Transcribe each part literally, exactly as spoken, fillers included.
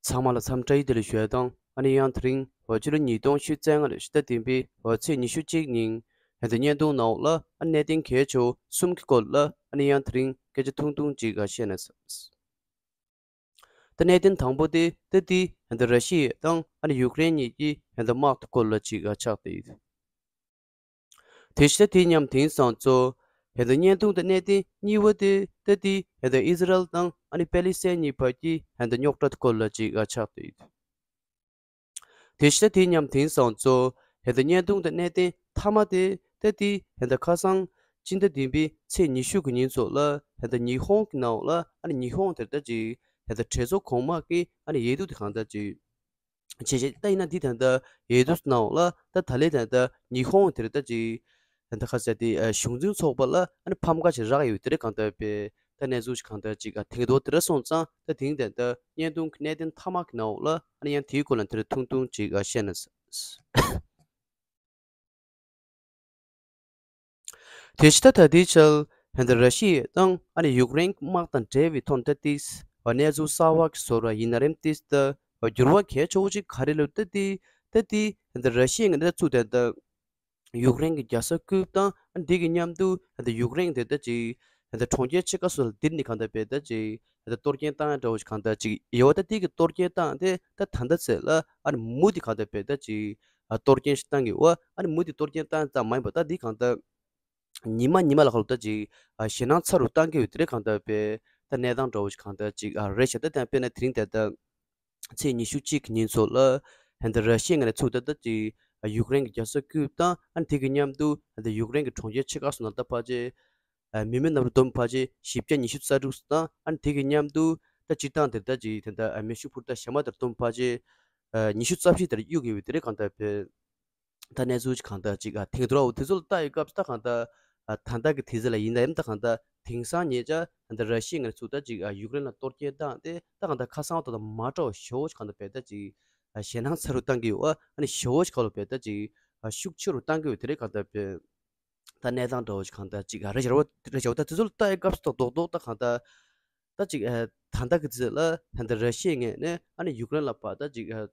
ཚང་མ་ལ་འཚམས་འདྲི་བདེ་ལེགས་ཞུ་ཡ་དང་། ཨ་ནི་ཡང་དེ་རིང་འོ་ཕྱི་ལོ་ཉིས་སྟོང་ཉི་ཤུ་རྩ་ལྔ་ལོའི་ཕྱི་ཟླ་བདུན་པའི་འོ་ཚེས་ཉི་ཤུ་གཅིག་ཉིན་ཧན་ད་བརྙན་ཐུང་ནང་ལ་ཨ་གནད་དོན་གལ་ཆེ་བ་གསུམ་གྱི་སྐོར་ལ་ཨ་ནི་ཡང་དེ་རིང་སྐད་ཆ་ཐུང་ཐུང་ཅིག་བཤད་ན་བསམས། ད་གནད་དོན་དང་པོ་དེ་ད་དེ་ཧན་ད་ར་ཤི་ཡ་དང་ཨ་ནི་ཡུཀ་རེན་གཉིས་ཀྱི་ཧན་ད་དམག་དེ་སྐོར་ལ་ཅིག་ཆགས་བསྡད་ཡོད། དེ་ཕྱི་དེ་མཉམ་དེང་སང་ཚོ་ཧན་ད་བརྙན་ཐུང་དང་གནད་དོན་གཉིས་པ་དེ་ད་དེ་ཧན་ད་ཨི་ཟི་རལ་དང་ཨ་ནི་པེ་ལི་སི་ཐན་གཉིས་བར་གྱི་ཧན་ད་རྙོག་དྲ་སྐོར་ལ་ཅིག་ཆགས་བསྡད་ཡོད། དེ་ཕྱི་དེ་མཉམ་དེང་སང་ཚོ་ཧན་ད་བརྙན་ཐུང་དང་གནད་དོན་མཐའ་མ་དེ་ད་དེ་ཧན་ད་ཁ་སང་སྤྱི་ཟླ་བདུན་པའི་ཚེས་ཉི་ཤུ་གི་ཉིན་ཚོ་ལ་ཧན་ད་ཉི་ཧོང་གི་ནང་ལ་ཨ་ནི་ཉི་ཧོང་དེར་ད་ཅིག་ཧན་ད་གྲོས་ཚོགས་གོང་མ་གི་ཨ་ནི་འོས་བསྡུ་དེ་གང་ད་ཅིག་བྱས་བྱས། ད་ཡིན་ན་འདི་ད་ལྟ་འོས་བསྡུ་ནང་ལ་ད་ད་ལས་ད་ལྟ་ཉི་ཧོང་དེར་ད་ཅིག་ད་ལྟ་ཁ་ཟེར་དེ་གཞུང་འཛིན་ཚོགས་པ་ལ་ཨ་ནི་ཕམ་ཁ་ཞིག་རག་ཡོད་དེ་རེད། གང་ལྟར་པས་ད་གནས་ཚུལ་ཞིག་གང་ལྟར་ཅིག་དེང་དོ་དེ་ར་སོང་ཙང་ད་དེང་ད་ལྟ་བརྙན་ཐུང་གི་གནད་དོན་མཐའ་མ་གི་ནང་ལ་ཨ་ནི་ཡང་དེའི་སྐོར་ལ་དེ་ར་ཐུང་ཐུང་ཅིག་བཤད་ན། དེ་ཕྱི་ད་ད་ལྟའི་ཆར་ཧན་ད་ར་ཤི་ཡ་དང་ཨ་ནི་ཡུཀ་རེན་དམག་དང་འབྲེལ་བའི་ཐོག་ད་ཏིས་གནས་ཚུལ་གསར་བ་གི་བཟོ་འདྲ་ཡིན་ན་རེད། ཏིས་ད་འགྱུར་བ་གལ་ཆེ་བོ་ཅིག་ག་རེ་ལབ་ད་ཏི་ད་ཏི་ཧན་ད་ར་ཤི་ཡ་ངན་ད་ཚུགས་ད་ད་ཡུཀ་རེན་གྱི་རྒྱལ་ས་ཀིབ་དང་ཨ་ནི་དེ་གི་མཉམ་དུ་ཧན་ད་ཡུཀ་རེན་གྱི་ད་ད་ཅིག་ཧན་ད་གྲོང་ཁྱེར་ཆེ་ཁག་སོགས་ལ་དེར་ནི་གང་ད་པས་ད་ཅིག་ཧན་ད་གཏོར་སྐྱོན་བཏང་ཡ་འདྲ་བོ་ཞིག་གང་ད་ཅིག་ཡོད་པ། ད་དེ་གི་གཏོར་སྐྱོན་བཏང་དེ་ད་ད་ད་ཚེ་ལ་ཨ་ནི་མུ་དེ་གང་ད་པས་ད་ཅིག་ཨ་གཏོར་སྐྱོན་ཞིག་བཏང་གི་ཡོད། ཨ་ནི་མུ་དེ་གཏོར་སྐྱོན་བཏང་ཙམ་མ་ཡིན་པ་ད་འདི་གང་ལྟར་ཉི་མ་ཉི་མ་ལ་ཁ་ལོ་ད་ཅིག་ཨ་ཞེད་སྣང་ཚ་རུ་བཏང་གི་ཡོད་དེ་རེད། གང་ལྟར་པས་ད་གནས་སྟངས་འདྲ་བོ་ཞིག་གང་ལྟར་ཅིག་ཨ་རེད་ཤག་ད་དེ་དཔེར་ན་དེ་རིང་ད་ལྟ་ཚེས་ཉི་ཤུ་གཅིག་གི་ཉིན་ཚོ་ལ་ཧན་ད་ར་ཤི་ཡ་ངན་ཚུགས་ད་ད་ཅིག་ཨ་ཡུཀ་རེན་གྱི་རྒྱལ་ས་ཀིབ་དང་ཨ་ནི་དེ་གི་མཉམ་དུ་ཧན་ད་ཡུཀ་རེན་གྱི་གྲོང་ཁྱེར་ཆེ་ཁག་སོགས་ནང་ད་ཕལ་ཆེར་ཨ་མི་མེད་གནམ་གྲུ་བསྡོམས་ཕལ་ཆེར་བཞི་བརྒྱ་ཉི་ཤུ་རྩ་དྲུག་དང་ཨ་ནི་དེ་གི་མཉམ་དུ་ད་སྤྱིར་བཏང་དེར་ད་ཅིག་དེ་འདྲ་ཨ་མེ་ཤུགས་འཕུར་མདའ་གཞན་པ་དེར་བསྡོམས་ཕལ་ཆེར་ཨ་ཉི་ཤུ་རྩ་བཞི་དེར་གཡུག་ཡོད་པའི་དེ་རེད། གང་ལྟར་པས་ད་གནས་ཚུལ་ཅིག་གང་ལྟར་ཅིག་ཨ་ཐེངས་དུ་ར་འོ་དེ་ཚོ་ལ་ལྟ་ཡི་སྐབས་སུ་ད་གང་ལྟར་ཨ་ད་ལྟ་གི་དེ་ཚོ་ལ་ཡིན་ན་ཡང་ད་གང་ལྟར་དེང་སང་ཉེ་ཆར་ད་ལྟ་ར་ཤི་ཡ་ངན་ཚུགས་ད་ཅིག་ཨ་ཡུཀ་རེན་ལ་གཏོར་སྐྱོན་བཏང་སྟེ་ད་གང་ལྟར་ཁ་སང་ད་ལྟ་མ་འདྲ་བ་ཞེ་བོ་ཅིག་གང་ལྟར་པས་ད་ཅིག་ཨ་ཞེད་སྣང་ཚ་རུ་བཏང་གི་ཡོད། ཨ་ནི་ཞེ་བོ་ཅིག་ག་ལོ་པས་ད་ཅིག་ཨ་ཤུགས་ཆེ་རུ་བཏང་གི་ཡོད་དེ་རེད། གང་ལྟར་པས། ད་གནས་སྟངས་འདྲ་བོ་ཞིག་གང་ལྟར་ཅིག་ཨ་རེ་བྱ་བ་རེ་བྱ་བ་ད་དེ་ཚོ་ལ་ལྟ་ཡི་སྐབས་སུ་ད་རྡོག་རྡོག་ད་གང་ལྟར་ད་ཅིག་ཨ་ད་ལྟ་གི་ཚེ་ལ་ད་ལྟ་ར་ཤི་ཡ་ངན་ནས་ཨ་ནི་ཡུཀ་རེན་ལ་ཕར་ད་ཅིག་ཨ་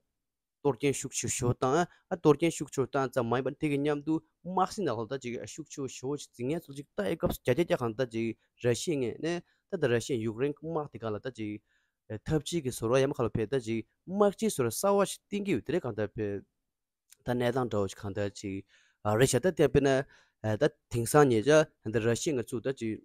གཏོར་སྐྱོན་ཤུགས་ཆེ་ཞེ་བོ་བཏང་། ཨ་གཏོར་སྐྱོན་ཤུགས་ཆེ་བཏང་ཙམ་མ་ཡིན་པར་དེ་གི་མཉམ་དུ་དམག་སྲིད་ནང་ལ་ད་ཅིག་ཨ་ཤུགས་ཆེ་ཞེ་བོ་ཞིག་འཛིང་ངན་ཚུལ་ཅིག་ལྟ་ཡི་སྐབས་སུ་བརྒྱ་ཆ་བརྒྱ་གང་ལྟར་ཅིག་ར་ཤི་ཡ་ངན་ནས་ད་ལྟ་ར་ཤི་ཡ་ཡུཀ་རེན་དམག་དེ་ག་ལ་ད་ཅིག་ཨ་འཐབ་ཇུས་ཀྱི་བཟོ་འདྲ་ཡ་མ་ག་ལ་ཕེ་ད་ཅིག་དམག་སྤྱིའི་བཟོ་འདྲ་གསར་བ་ཞིག་བཏིང་གི་ཡོད་དེ་རེད། གང་ལྟར་ཕེ། ད་གནས་སྟངས་འདྲ་བོ་ཞིག་གང་ལྟར་ཅིག་ཨ་རེད་ཤག་ད་དེ་དཔེར་ན་ཨ་ད་དེང་སང་ཉེ་ཆར་ད་ར་ཤི་ཡ་ངན་ཚུགས་ད་ཅིག་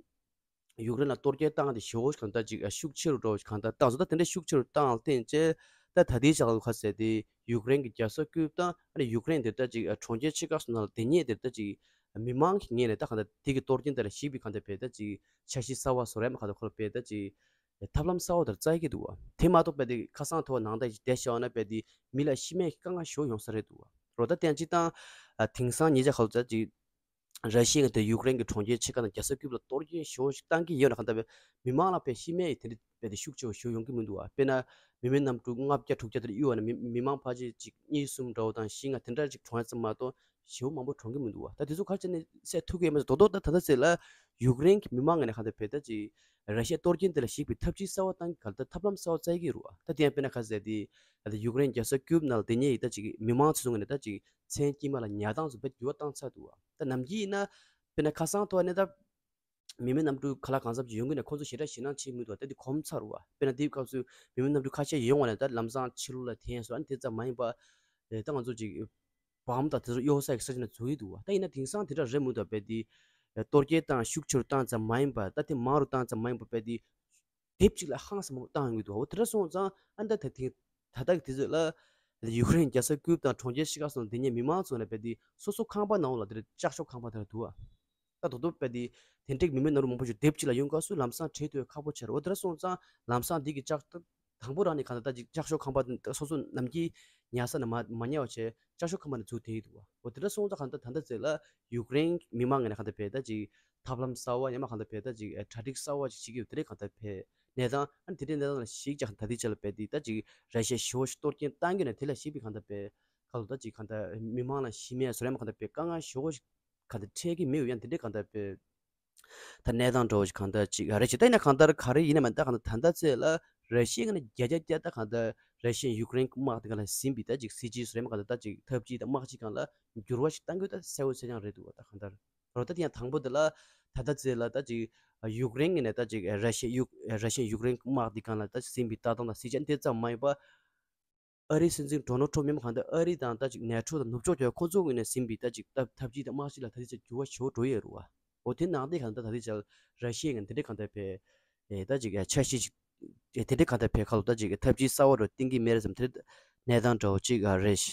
ཡུཀ་རེན་ལ་གཏོར་སྐྱོན་བཏང་སྟེ་ཞེ་བོ་ཞིག་གང་ལྟར་ཅིག་ཨ་ཤུགས་ཆེ་རུ་འགྲོ་བ་ཞིག་གང་ལྟར་བཏང་སོང་། ད་དེ་འདྲ་ཤུགས་ཆེ་རུ་བཏང་ལ་བརྟེན་བྱས་ད་ད་ལྟའི་ཆར་ལ་ཁ་གསལ་ཏེ་ཡུཀ་རེན་གྱི་རྒྱལ་ས་ཀིབ་དང་ཨ་ནི་ཡུཀ་རེན་དེ་ད་ཅིག་ཨ་གྲོང་ཁྱེར་ཆེ་ཁག་སོགས་ནང་ལ་དེ་ཉིད་དེ་ད་ཅིག་མི་མང་གི་ངོས་ནས་ད་གང་ལྟར་དེ་གི་གཏོར་སྐྱོན་དེ་ལ་གཞིགས་པའི་གང་ལྟར་བས་ད་ཅིག་འཆར་གཞི་གསར་བ་བཟོ་རེད་མ་གང་ལྟར་ཁོ་ལ་བས་ད་ཅིག་ཐབས་ལམ་གསར་བ་དེར་བཙལ་གྱི་འདུག་བ། དེ་མ་གཏོགས་རྦད་དེ་ཁ་སང་ཐོ་བ་ནང་ལྟར་ཞིག་བསྡད་བཞག་ན་རྦད་དེ་མི་ལ་ཤི་རྨས་ཀྱི་དཀའ་ངལ་ཞེ་པོ་ཡོང་ས་རེད་འདུག་བ། རོ་ད་བསྟན་སྤྱི་བཏང་ཨ་དེང་སང་ཉེ་ཆར་ཁ་ལོ་ཙ་ཅིག་ར་ཤི་ཡ་དང་ཡུཀ་རེན་གྱི་གྲོང་ཁྱེར་ཆེ་ཁག་ནང་རྒྱལ་ས་ཀིབ་ལ་གཏོར་སྐྱོན་ཞེ་པོ་ཞིག་བཏང་གི་ཡོད་ན་གང་ལྟར་བས་མི་མང་ལ་བས་ཤི་རྨས་ཡི་དེ་འདྲ་རྦད་དེ་ཤུགས་ཆེ་བ་ཞེ་པོ་ཡོང་གི་མི་འདུག་བ། དཔེར་ན་མི་མེད་གནམ་གྲུ་ལྔ་བརྒྱ་དྲུག་བརྒྱ་དེ་འདྲ་གཡུགས་པ་ན་མི་མི་མང་ཕལ་ཆེར་ཅིག་གཉིས་གསུམ་འདྲ་བོ་དང་བཞི་ལྔ་དེ་འདྲ་ཅིག་གྲོངས་ཡ་ཙམ་མ་གཏོགས་ཞེ་པོ་མང་པོ་གྲོངས་ཀྱི་མི་འདུག་བ། ད་དེ་ཚོ་ག་རེ་བྱས་ནས་བཤད་ཐུབ་ཀྱི་ཡོད་མ་རེད། རྡོག་རྡོག་ད་ད་ལྟ་ཚེ་ལ་ཡུཀ་རེན་གྱི་མི་མང་ངོས་ནས་གང་ལྟར་བས་ད་ཅིག་ར་ཤི་ཡ་གཏོར་སྐྱོན་དེ་ལ་གཞིགས་པའི་ཐབས་ཇུས་གསར་བ་བཏང་གི་ག་ལ་ད་ཐབས་ལམ་གསར་བ་བཙལ་གྱི་རེད་བ། ད་དེ་ཡང་དཔེར་ན་ག་ཟེར་དེ་ད་ལྟ་ཡུཀ་རེན་རྒྱལ་ས་ཀིབ་ནང་ལ་དེ་ཉིད་ཡིས་ད་ཅིག་མི་མང་ཚོ་ཚོ་ངོས་ནས་ད་ཅིག་མཚན་དཀྱིལ་མ་ལ་ཉལ་སྟངས་ཚོ་དཔེ་འགྱུར་བ་བཏང་ཚར་འདུག་བ། ད་ནམ་རྒྱུན་ཡིན་ན་དཔེར་ན་ཁ་སང་ཐོག་ནས་ད་མི་མེད་གནམ་གྲུ་ག་ལ་གང་འཚམ་ཅིག་ཡོང་གི་ནས་ཁོང་ཚོ་ཞེ་དྲག་ཞེད་སྣང་བྱེད་མི་འདུག་བ། ད་དེ་གོམས་ཚར་བ། དཔེར་ན་དེའི་སྐབས་སུ་མི་མེད་གནམ་གྲུ་ཁ་ཤས་ཡོང་བ་ནས་ད་ལམ་སང་ཕྱི་ལོགས་ལ་འཐེན་སོང་། ཨ་ནི་དེ་ཙམ་མ་ཡིན་པ་ད་ང་ཚོ་ཅིག་བམ་དང་དེ་ཚོ་གཡོ་ས་ཡི་ས་ཆ་ནས་འཛུལ་གྱི་འདུག་བ། ད་ཡིན་ན་དེང་སང་དེ་འདྲ་རེད་མི་འདུག་བས་དེ་གཏོར་སྐྱོན་བཏང་ཤུགས་ཆེ་རུ་བཏང་ཙམ་མ་ཡིན་པ་ད་དེ་མང་རུ་བཏང་ཙམ་མ་ཡིན་པ་བས་དེ་དེབ་ཅིག་ལ་ཧང་སང་མང་པོ་བཏང་ཡོང་གི་འདུག་བ། འོ་དེ་འདྲ་སོང་ཙང་ཨ་ད་ད་དེ་ད་ལྟ་གི་དུས་ཚོད་ལ་ཡུཀ་རེན་རྒྱལ་ས་ཀིབ་དང་གྲོང་ཁྱེར་ཆེ་ཁག་སོགས་དེ་ཉིད་མི་མང་ཚོ་ལ་བས་དེ་སོ་སོ་ཁང་པ་ནང་ལ་དེ་ལྕགས་ཤོག་ཁང་པ་དེ་འདྲ་འདུག་བ། ད་རྡོག་རྡོག་བས་དེ་དེ་འདྲའི་མི་མེད་གནམ་གྲུ་མང་པོ་ཞིག་དེབ་ཅིག་ལ་ཡོང་སྐབས་སུ་ལམ་སང་བྲོས་ཐུབ་ཁག་པོ་ཆགས་རེད། འོ་དེ་འདྲ་སོང་ཙང་ལམ་སང་འདི་གི་ལྕགས་དང་པོ་རང་ནས་གང་ལྟར་ད་ཅིག་ལྕགས་ཤོག་ཁང་པ་དེ་སོ་སོ་ནམ་རྒྱུན་ཉལ་ས་ནས་མ་མ་ཉལ་བ་བྱས་ལྕགས་ཤོག་ཁང་པ་ནས་འཛུལ་བསྡད་ཀྱི་འདུག་བ། འོ་དེ་འདྲ་སོང་ཙང་གང་ལྟར་ད་ལྟ་ཚེ་ལ་ཡུཀ་རེན་མི་མང་ངོས་ནས་གང་ལྟར་བས་ད་ཅིག་ཐབས་ལམ་གསར་བ་ཡང་མ་གང་ལྟར་བས་ད་ཅིག་གྲ་སྒྲིག་གསར་བ་ཅིག་བྱེད་ཀྱི་ཡོད་དེ་རེད། གང་ལྟར་བས་གནས་སྟངས་ཨ་ནི་དེ་འདྲའི་གནས་སྟངས་ལ་གཞིགས་ཀྱང་ད་ལྟའི་ཆ་ལ་བས་དེ་ད་ཅིག་ར་ཤི་ཡ་ཞེ་པོ་ཞིག་གཏོར་སྐྱོན་བཏང་གི་ནས་དེ་ལ་གཞིགས་པའི་གང་ལྟར་བས་ཁ་ལོ་ད་ཅིག་གང་ལྟར་མི་མང་ལ་ཤི་རྨས་བཟོ་རེ་མ་གང་ལྟར་བས་དཀའ་ངལ་ཞེ་པོ་ཞིག་གང་ལྟར་འཕྲད་ཀྱི་མེད་ཡང་དེ་འདྲའི་གང་ལྟར་བས། ད་གནས་སྟངས་འདྲ་བོ་ཞིག་གང་ལྟར་ཅིག་ཨ་རེ་ཅིག་ད་ཡིན་ན་གང་ལྟར་ག་རེ་ཡིན་ན་མ་ད་གང་ལྟར་ད་ལྟ་ཚེ་ལ་ར་ཤི་ཡ་ངོས་ནས་བརྒྱ་ཆ་བརྒྱ་ད་གང་ལྟར་ ར་ཤི་ཡ་ཡུཀ་རེན་དམག་དེ་སྒང་ལ་ཟིན་པའི་ད་ཅིག་སྲིད་ཇུས་སུ་རེད་མ་གང་ལྟར་ད་ཅིག་འཐབ་ཇུས་དང་དམག་ཇུས་སྒང་ལ་འགྱུར་བ་ཞིག་གཏང་དགོས་ད་གསལ་པོ་གསལ་རྐྱང་རེད་འདུག་བ། ད་གང་ལྟར་རོ། ད་དེ་ཡང་དང་པོ་དེ་ལ་ད་ལྟ་ཚེ་ལ་ད་ཅིག་ཡུཀ་རེན་ངོས་ནས་ད་ཅིག་ར་ཤི་ཡ་ཡུཀ་ར་ཤི་ཡ་ཡུཀ་རེན་དམག་དེ་སྒང་ལ་ད་ཟིན་པའི་ལྟ་སྟངས་དང་སྲིད་ཇུས་དེ་ཙམ་མ་ཡིན་པ། ཨ་རིའི་སྲིད་འཛིན་ཌོ་ནལ་ཊམ་ཡིན་མ་གང་ལྟར་ཨ་རི་དང་ད་ཅིག་ནེ་ཊོ་དང་ནུབ་ཕྱོགས་ཀྱི་ཁོ་ཚོ་ངོས་ནས་ཟིན་པའི་ད་ཅིག་ད་འཐབ་ཇུས་དང་དམག་ཇུས་ལ་ད་ལྟའི་ཆར་འགྱུར་བ་ཞིག་འགྲོ་ཡོད་རེད་བ། འོ་དེ་ནང་དེ་གང་ལྟར་ད་ལྟའི་ཆར་ར་ཤི་ཡ་ངོས་དེ་འདྲའི་གང་ལྟར་བས་ཨེ་ད་ཅིག་འཆར་གཞི་ཞིག་ཨེ་དེ་འདྲའི་གང་ལྟར་བས་ཁ་ལོ་ད་ཅིག་འཐབ་ཇུས་གསར་བ་རུ་བཏིང་གི་མེད་རེད་བསམ་དེ་གནས་སྟངས་འདྲ་བོ་ཅིག་ཨ་རེད།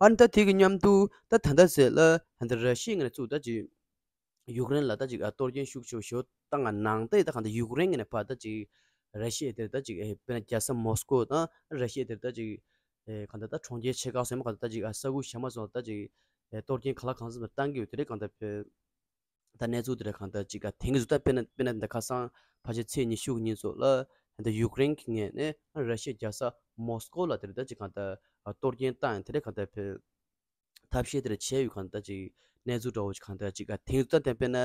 ཨ་ནི་ད་དེ་གི་མཉམ་དུ་ད་ད་ལྟ་ཟེར་ལ་ད་ལྟ་ར་ཤི་ཡ་ངོས་ནས་ཚུགས་ད་ཅིག་ཡུཀ་རེན་ལ་ད་ཅིག་ཨ་གཏོར་སྐྱོན་ཤུགས་ཆེ་བོ་ཞིག་བཏང་ང་ནང་དེ་ད་གང་ལྟར་ཡུཀ་རེན་ངོས་ནས་ཕར་ད་ཅིག་ར་ཤི་ཡ་དེར་ད་ཅིག་ཨེ་དཔེར་ན་རྒྱལ་ས་མོ་སི་ཀོ་དང་ར་ཤི་ཡ་དེར་ད་ཅིག་ཨེ་གང་ལྟར་ད་གྲོང་ཁྱེར་ཆེ་ཁག་སོགས་མ་གང་ལྟར་ད་ཅིག་ཨ་ས་ཁུལ་གཞན་མ་སོགས་ད་ཅིག་ཨེ་གཏོར་སྐྱོན་ག་ལ་གང་འཚམ་བཏང་གི་ཡོད་དེ་རེད་གང་ལྟར་བས། ད་གནས་ཚུལ་དེ་འདྲ་གང་ལྟར་ཅིག་ག་དེང་གི་ཟུར་ད་དཔེར་ན་དཔེར་ན་འདི་ཁ་སང་ཕལ་ཆེར་ཚེས་ཉི་ཤུ་གི་ཉིན་ཚོ་ལ་འདི་ཡུཀ་རེན་གྱི་ངོས་ནས་ར་ཤི་ཡའི་རྒྱལ་ས་མོ་སི་ཀོ་ལ་དེ་འདྲ་ད་ཅིག་གང་ལྟར་གཏོར་སྐྱོན་བཏང་ཡང་དེ་འདྲ་གང་ལྟར་ཕེ་ཐབས་ཤེས་དེ་འདྲ་བྱས་ཡོད་གང་ལྟར་ཅིག་གནས་ཚུལ་འདྲ་བོ་ཅིག་གང་ལྟར་ཅིག་ག་དེང་ཟུར་ད་དེ་དཔེར་ན་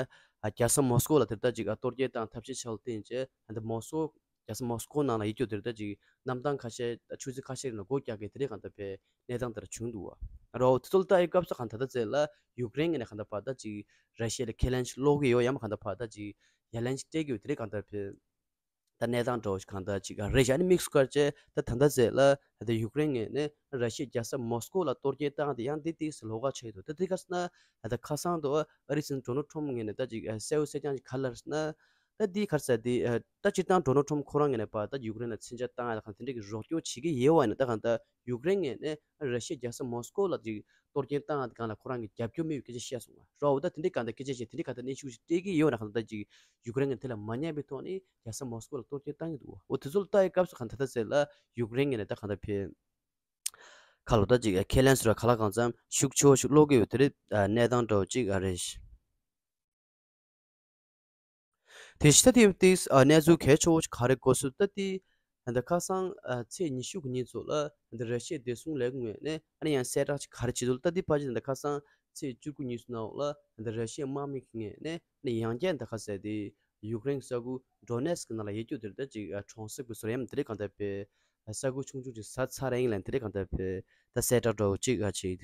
རྒྱལ་ས་མོ་སི་ཀོ་ལ་དེ་འདྲ་ཅིག་གཏོར་སྐྱོན་བཏང་ཐབས་ཤེས་བྱས་ལ་བརྟེན་བྱས་འདི་མོ་སི་ཀོ་རྒྱལ་ས་མོ་སི་ཀོ་ནང་ལ་ཡིད་སྐྱོ་དེར་ད་ཅིག་གནམ་ཐང་ཁ་ཤས་ཆུ་ཚོད་ཁ་ཤས་རིང་ལ་སྒོ་རྒྱག་མཁན་དེ་འདྲའི་གང་ལྟར་བའི་གནས་སྟངས་དེར་བྱུང་འདུག་བ། རོ་དེ་ཚོ་ལ་ལྟ་ཡི་སྐབས་སུ་གང་ལྟར་ད་ཚེ་ལ་ཡུཀ་རེན་ངོས་ནས་གང་ལྟར་བར་ད་ཅིག་ར་ཤི་ཡ་ལ་ཁས་ལེན་ཞིག་སློག་གི་ཡོད་ཡང་མ་གང་ལྟར་བར་ད་ཅིག་ཡ་ལན་ཞིག་སྤྲད་ཀྱི་ཡོད་དེ་འདྲའི་གང་ལྟར་བའི་ད་གནས་སྟངས་འདྲ་བོ་ཞིག་གང་ལྟར་ཅིག་རེད་ཤག་ཨ་ནི་དམིགས་སུ་བཀར་བྱས་ད་ད་ལྟ་ཚེ་ལ་ད་ཡུཀ་རེན་ངོས་ནས་ར་ཤི་ཡའི་རྒྱལ་ས་མོ་སི་ཀོ་ལ་གཏོར་སྐྱོན་བཏང་དེ་ཡང་འདི་ཏིག་སེ་ལོགས་ཀ་ཆགས་ཡོད་འདུག་ད་དེ་ག་ཟེར་ན་ད་ཁ་སང་དུ་ཨ་རི་སྲིད་འཛིན་ཌོ་ནལ་ཊམ་ངོས་ནས་ད་ཅིག་གསལ་པོ་གསལ་རྐྱང་ཞིག་ག་རེ་ལབ་ཟེར་ན། ད་འདི་ག་རེ་ཟེར་འདི་ཨ་ད་སྤྱིར་བཏང་ཌོ་ནལ་ཊམ་ཁོ་རང་ངོས་ནས་ཕར་ད་ཡུཀ་རེན་ལ་མཚོན་ཆ་བཏང་ཡ་ལ་གང་དེ་འདྲ་གི་རོགས་སྐྱོར་བྱེད་ཀྱི་ཡོད་པ་ཡིན་ན་ད་གང་ལྟར་ཡུཀ་རེན་ངོས་ནས་ར་ཤི་ཡའི་རྒྱལ་ས་མོ་སི་ཀོ་ལ་ཅིག་གཏོར་སྐྱོན་བཏང་ཡ་དེ་གང་ལ་ཁོ་རང་གི་རྒྱབ་སྐྱོར་མེད་པའི་སྐད་ཆ་བཤད་སོང་བ་རོ། འོ་ད་དེ་འདྲའི་གང་ལྟར་སྐད་ཆ་བཤད་དེ་འདྲའི་གང་ལྟར་གནོན་ཤུགས་ཤིག་སྤྲད་ཀྱི་ཡོད་ན་གང་ལྟར་ཅིག་ཡུཀ་རེན་གྱིས་དེ་ལ་མ་ཉན་པའི་ཐོག་ནས་རྒྱལ་ས་མོ་སི་ཀོ་ལ་གཏོར་སྐྱོན་བཏང་གི་འདུག་འོ་དེ་ཚོ་ལ་ལྟ་ཡའི་སྐབས་སུ་གང་ལྟར་ད་ཟེར་ལ་ཡུཀ་རེན་ངོས་ནས་ད་གང་ལྟར་ཕེ་ཁ་ལོ་ད་ཅིག་ཁས་ལེན་ཟེར་བ་ག་ལ་གང་འཚམ་ཤུགས་ཆེ་བོ་ཞིག་སློག་གི་ཡོད་དེ་རེད། གནས་སྟངས་འདྲ་བོ་ཅིག་ཨ་རེད། དེ་ཕྱི་ད་དེ་དེ་གནས་ཚུལ་གལ་ཆེ་བོ་ཞིག་ག་རེ་གོ་སོང་ད་དེ་ད་ཁ་སང་ཚེས་ཉི་ཤུ་གི་ཉིན་ཚོ་ལ་ད་ར་ཤི་ཡའི་བདེ་སྲུང་ལས་ཁུངས་ངོས་ནས་ཨ་ནི་ཡང་གསལ་བསྒྲགས་ཅིག་ག་རེ་བྱེད་འདུག་ད་དེ་ཕལ་ཆེར་ད་ཁ་སང་ཚེས་བཅུ་དགུ་ཉིན་ཚོ་ནང་ལ་ད་ར་ཤི་ཡའི་དམག་མི་ངོས་ནས་ཨ་ནི་ཡང་བསྐྱར་ད་ཁ་ཟེར་དེ་ཡུཀ་རེན་ས་ཁུལ་ཌོ་ནེ་སི་ཀི་ནང་ལ་ཡིད་སྐྱོ་དེར་ད་ཅིག་གྲོང་གསེབ་ཀྱི་བཟོ་ཡ་དེ་རེད་གང་ལྟར་བས་ས་ཁུལ་ཆུང་ཆུང་ཅིག་ཟ་ཚར་ཡིན་ལ་དེ་རེད་གང་ལྟར་བས་ད་གསལ་བསྒྲགས་འདྲ་བོ་ཅིག་ཨ་བྱེད།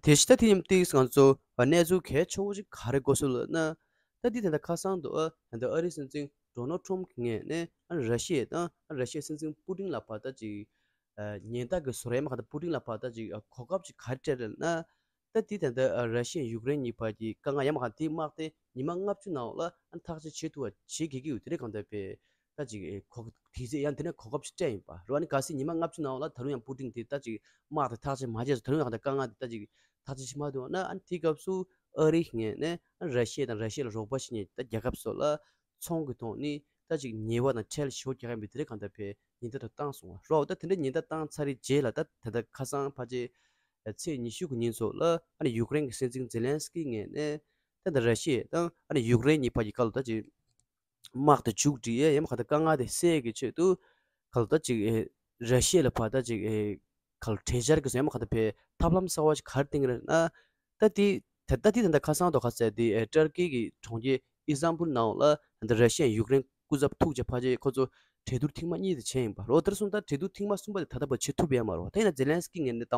དེ་ཕྱི་ད་དེ་ཡིན་ཏིག་ང་ཚོ་གནས་ཚུལ་གལ་ཆེ་བོ་ཞིག་ག་རེ་གོ་སོང་ལབ་ན། ད་འདི་ད་ལྟ་ཁ་སང་དུ་ཨ་ད་ལྟ་ཨ་རིའི་སྲིད་འཛིན་ཌོ་ནལ་ཊམ་གྱི་ངོས་ནས་ཨ་ར་ཤི་ཡ་དང་ཨ་ར་ཤི་ཡའི་སྲིད་འཛིན་པུ་ཏིན་ལ་ཕར་ད་ཅིག་ཉེན་བརྡ་གི་བཟོ་རེད་མ་ག་ད་པུ་ཏིན་ལ་ཕར་ད་ཅིག་གོ་སྐབས་ཅིག་ག་རེ་སྤྲད་རེད་ན། ད་འདི་ད་ལྟ་ར་ཤི་ཡ་ཡུཀ་རེན་གཉིས་བར་གྱི་དཀའ་ངལ་ཡ་མ་ག་དེའི་དམག་དེ་ཉི་མ་ལྔ་བཅུ་ནང་ལ་ཨ་ཐག་གཅོད་བྱེད་ཐུབ་པ་བྱེད་དགོས་ཀྱི་ཡོད་དེ་རེད་གང་ལྟར་བས། ད་ཅིག་ཨེ་གོ་དུས་ཚོད་ཡང་དེ་ནས་གོ་སྐབས་ཤིག་སྤྲད་ཡིན་པ་རེད་བ། ནི་གལ་སྲིད་ཉི་མ་ལྔ་བཅུ་ནང་ལ་ད་རུང་ཡང་པུ་ཏིན་དེ་ད་ཅིག་དམག་དེ་ཐག་གཅོད་མ་བྱས་ཙང་ད་རུང་ཡང་ད་དཀའ་ངལ་དེ་ད་ཅིག་ཐག་གཅོད་བྱེད་མ་ཐུབ་ན་ཨ་ནི་དེའི་སྐབས་སུ་ཨ་རིའི་ངོས་ནས་ཨ་ར་ཤི་ཡ་དང་ར་ཤི་ཡ་ལ་རོགས་པ་བྱེད་མཁན་ད་རྒྱལ་ཁབ་སོགས་ལ་ཚོང་གི་ཐོག་ནས་ད་ཅིག་ཉེས་པ་དང་ཁྲལ་ཞེ་པོ་རྒྱག་གི་ཡིན་པའི་དེ་རིགས་གང་ལྟར་བས་ཉེན་བརྡ་དེ་བཏང་སོང་བ་རེད་བ། ད་དེ་འདྲ་ཉེན་བརྡ་བཏང་ཚར་བའི་རྗེས་ལ་ད་ད་ལྟ་ཁ་སང་ཕལ་ཆེར་ཚེས་ཉི་ཤུ་གི་ཉིན་ཚོ་ལ་ཨ་ནི་ཡུཀ་རེན་གྱི་སྲིད་འཛིན་ཛེ་ལན་སི་ཀི་ངོས་ནས་ད་ད་ར་ཤི་ཡ་དང་ཨ་ནི་ཡུཀ་རེན་གཉིས་བར་གྱི་བཀའ་སློབ་ད་ཅིག་དམག་དེ་མཇུག་སྒྲིལ་ཡས་ཡང་མ་ག་ད་དཀའ་ངལ་དེ་སེལ་གྱི་ཆེད་དུ་ག་ལ་ད་ཅིག་ཨེ་ར་ཤི་ཡ་ལ་ཕར་ད་ཅིག་ཨེ་ག་ལ་གྲོས་འཆར་གྱི་ཟེར་ཡང་མ་ག་ད་བས་ཐབས་ལམ་གསར་བ་ཞིག་ག་རེ་བཏིང་རེད་ན། ད་དེ་ད་ད་དེ་ད་ད་ཁ་སང་དུ་ག་ཟེར་དེ་ཨེ་ཏུར་ཀི་གི་གྲོང་ཁྱེར་ཨི་སྟན་བུལ་ནང་ལ་ད་ར་ཤི་ཡ་ཡུཀ་རེན་སྐུ་ཚབ་ཐུག་བྱས་ཕལ་ཆེར་ཁོ་ཚོ་གྲོས་བསྡུར་ཐེངས་མ་གཉིས་དེ་བྱས་ཡིན་པ་རོ། དེར་སོང་ད་གྲོས་བསྡུར་ཐེངས་མ་གསུམ་པ་དེ་ད་ལྟ་བར་བྱེད་ཐུབ་ཡ་མ་རོ། ད་ཡིན་ན་ཛེ་ལན་སི་ཀི་ངོས་ནས་ད་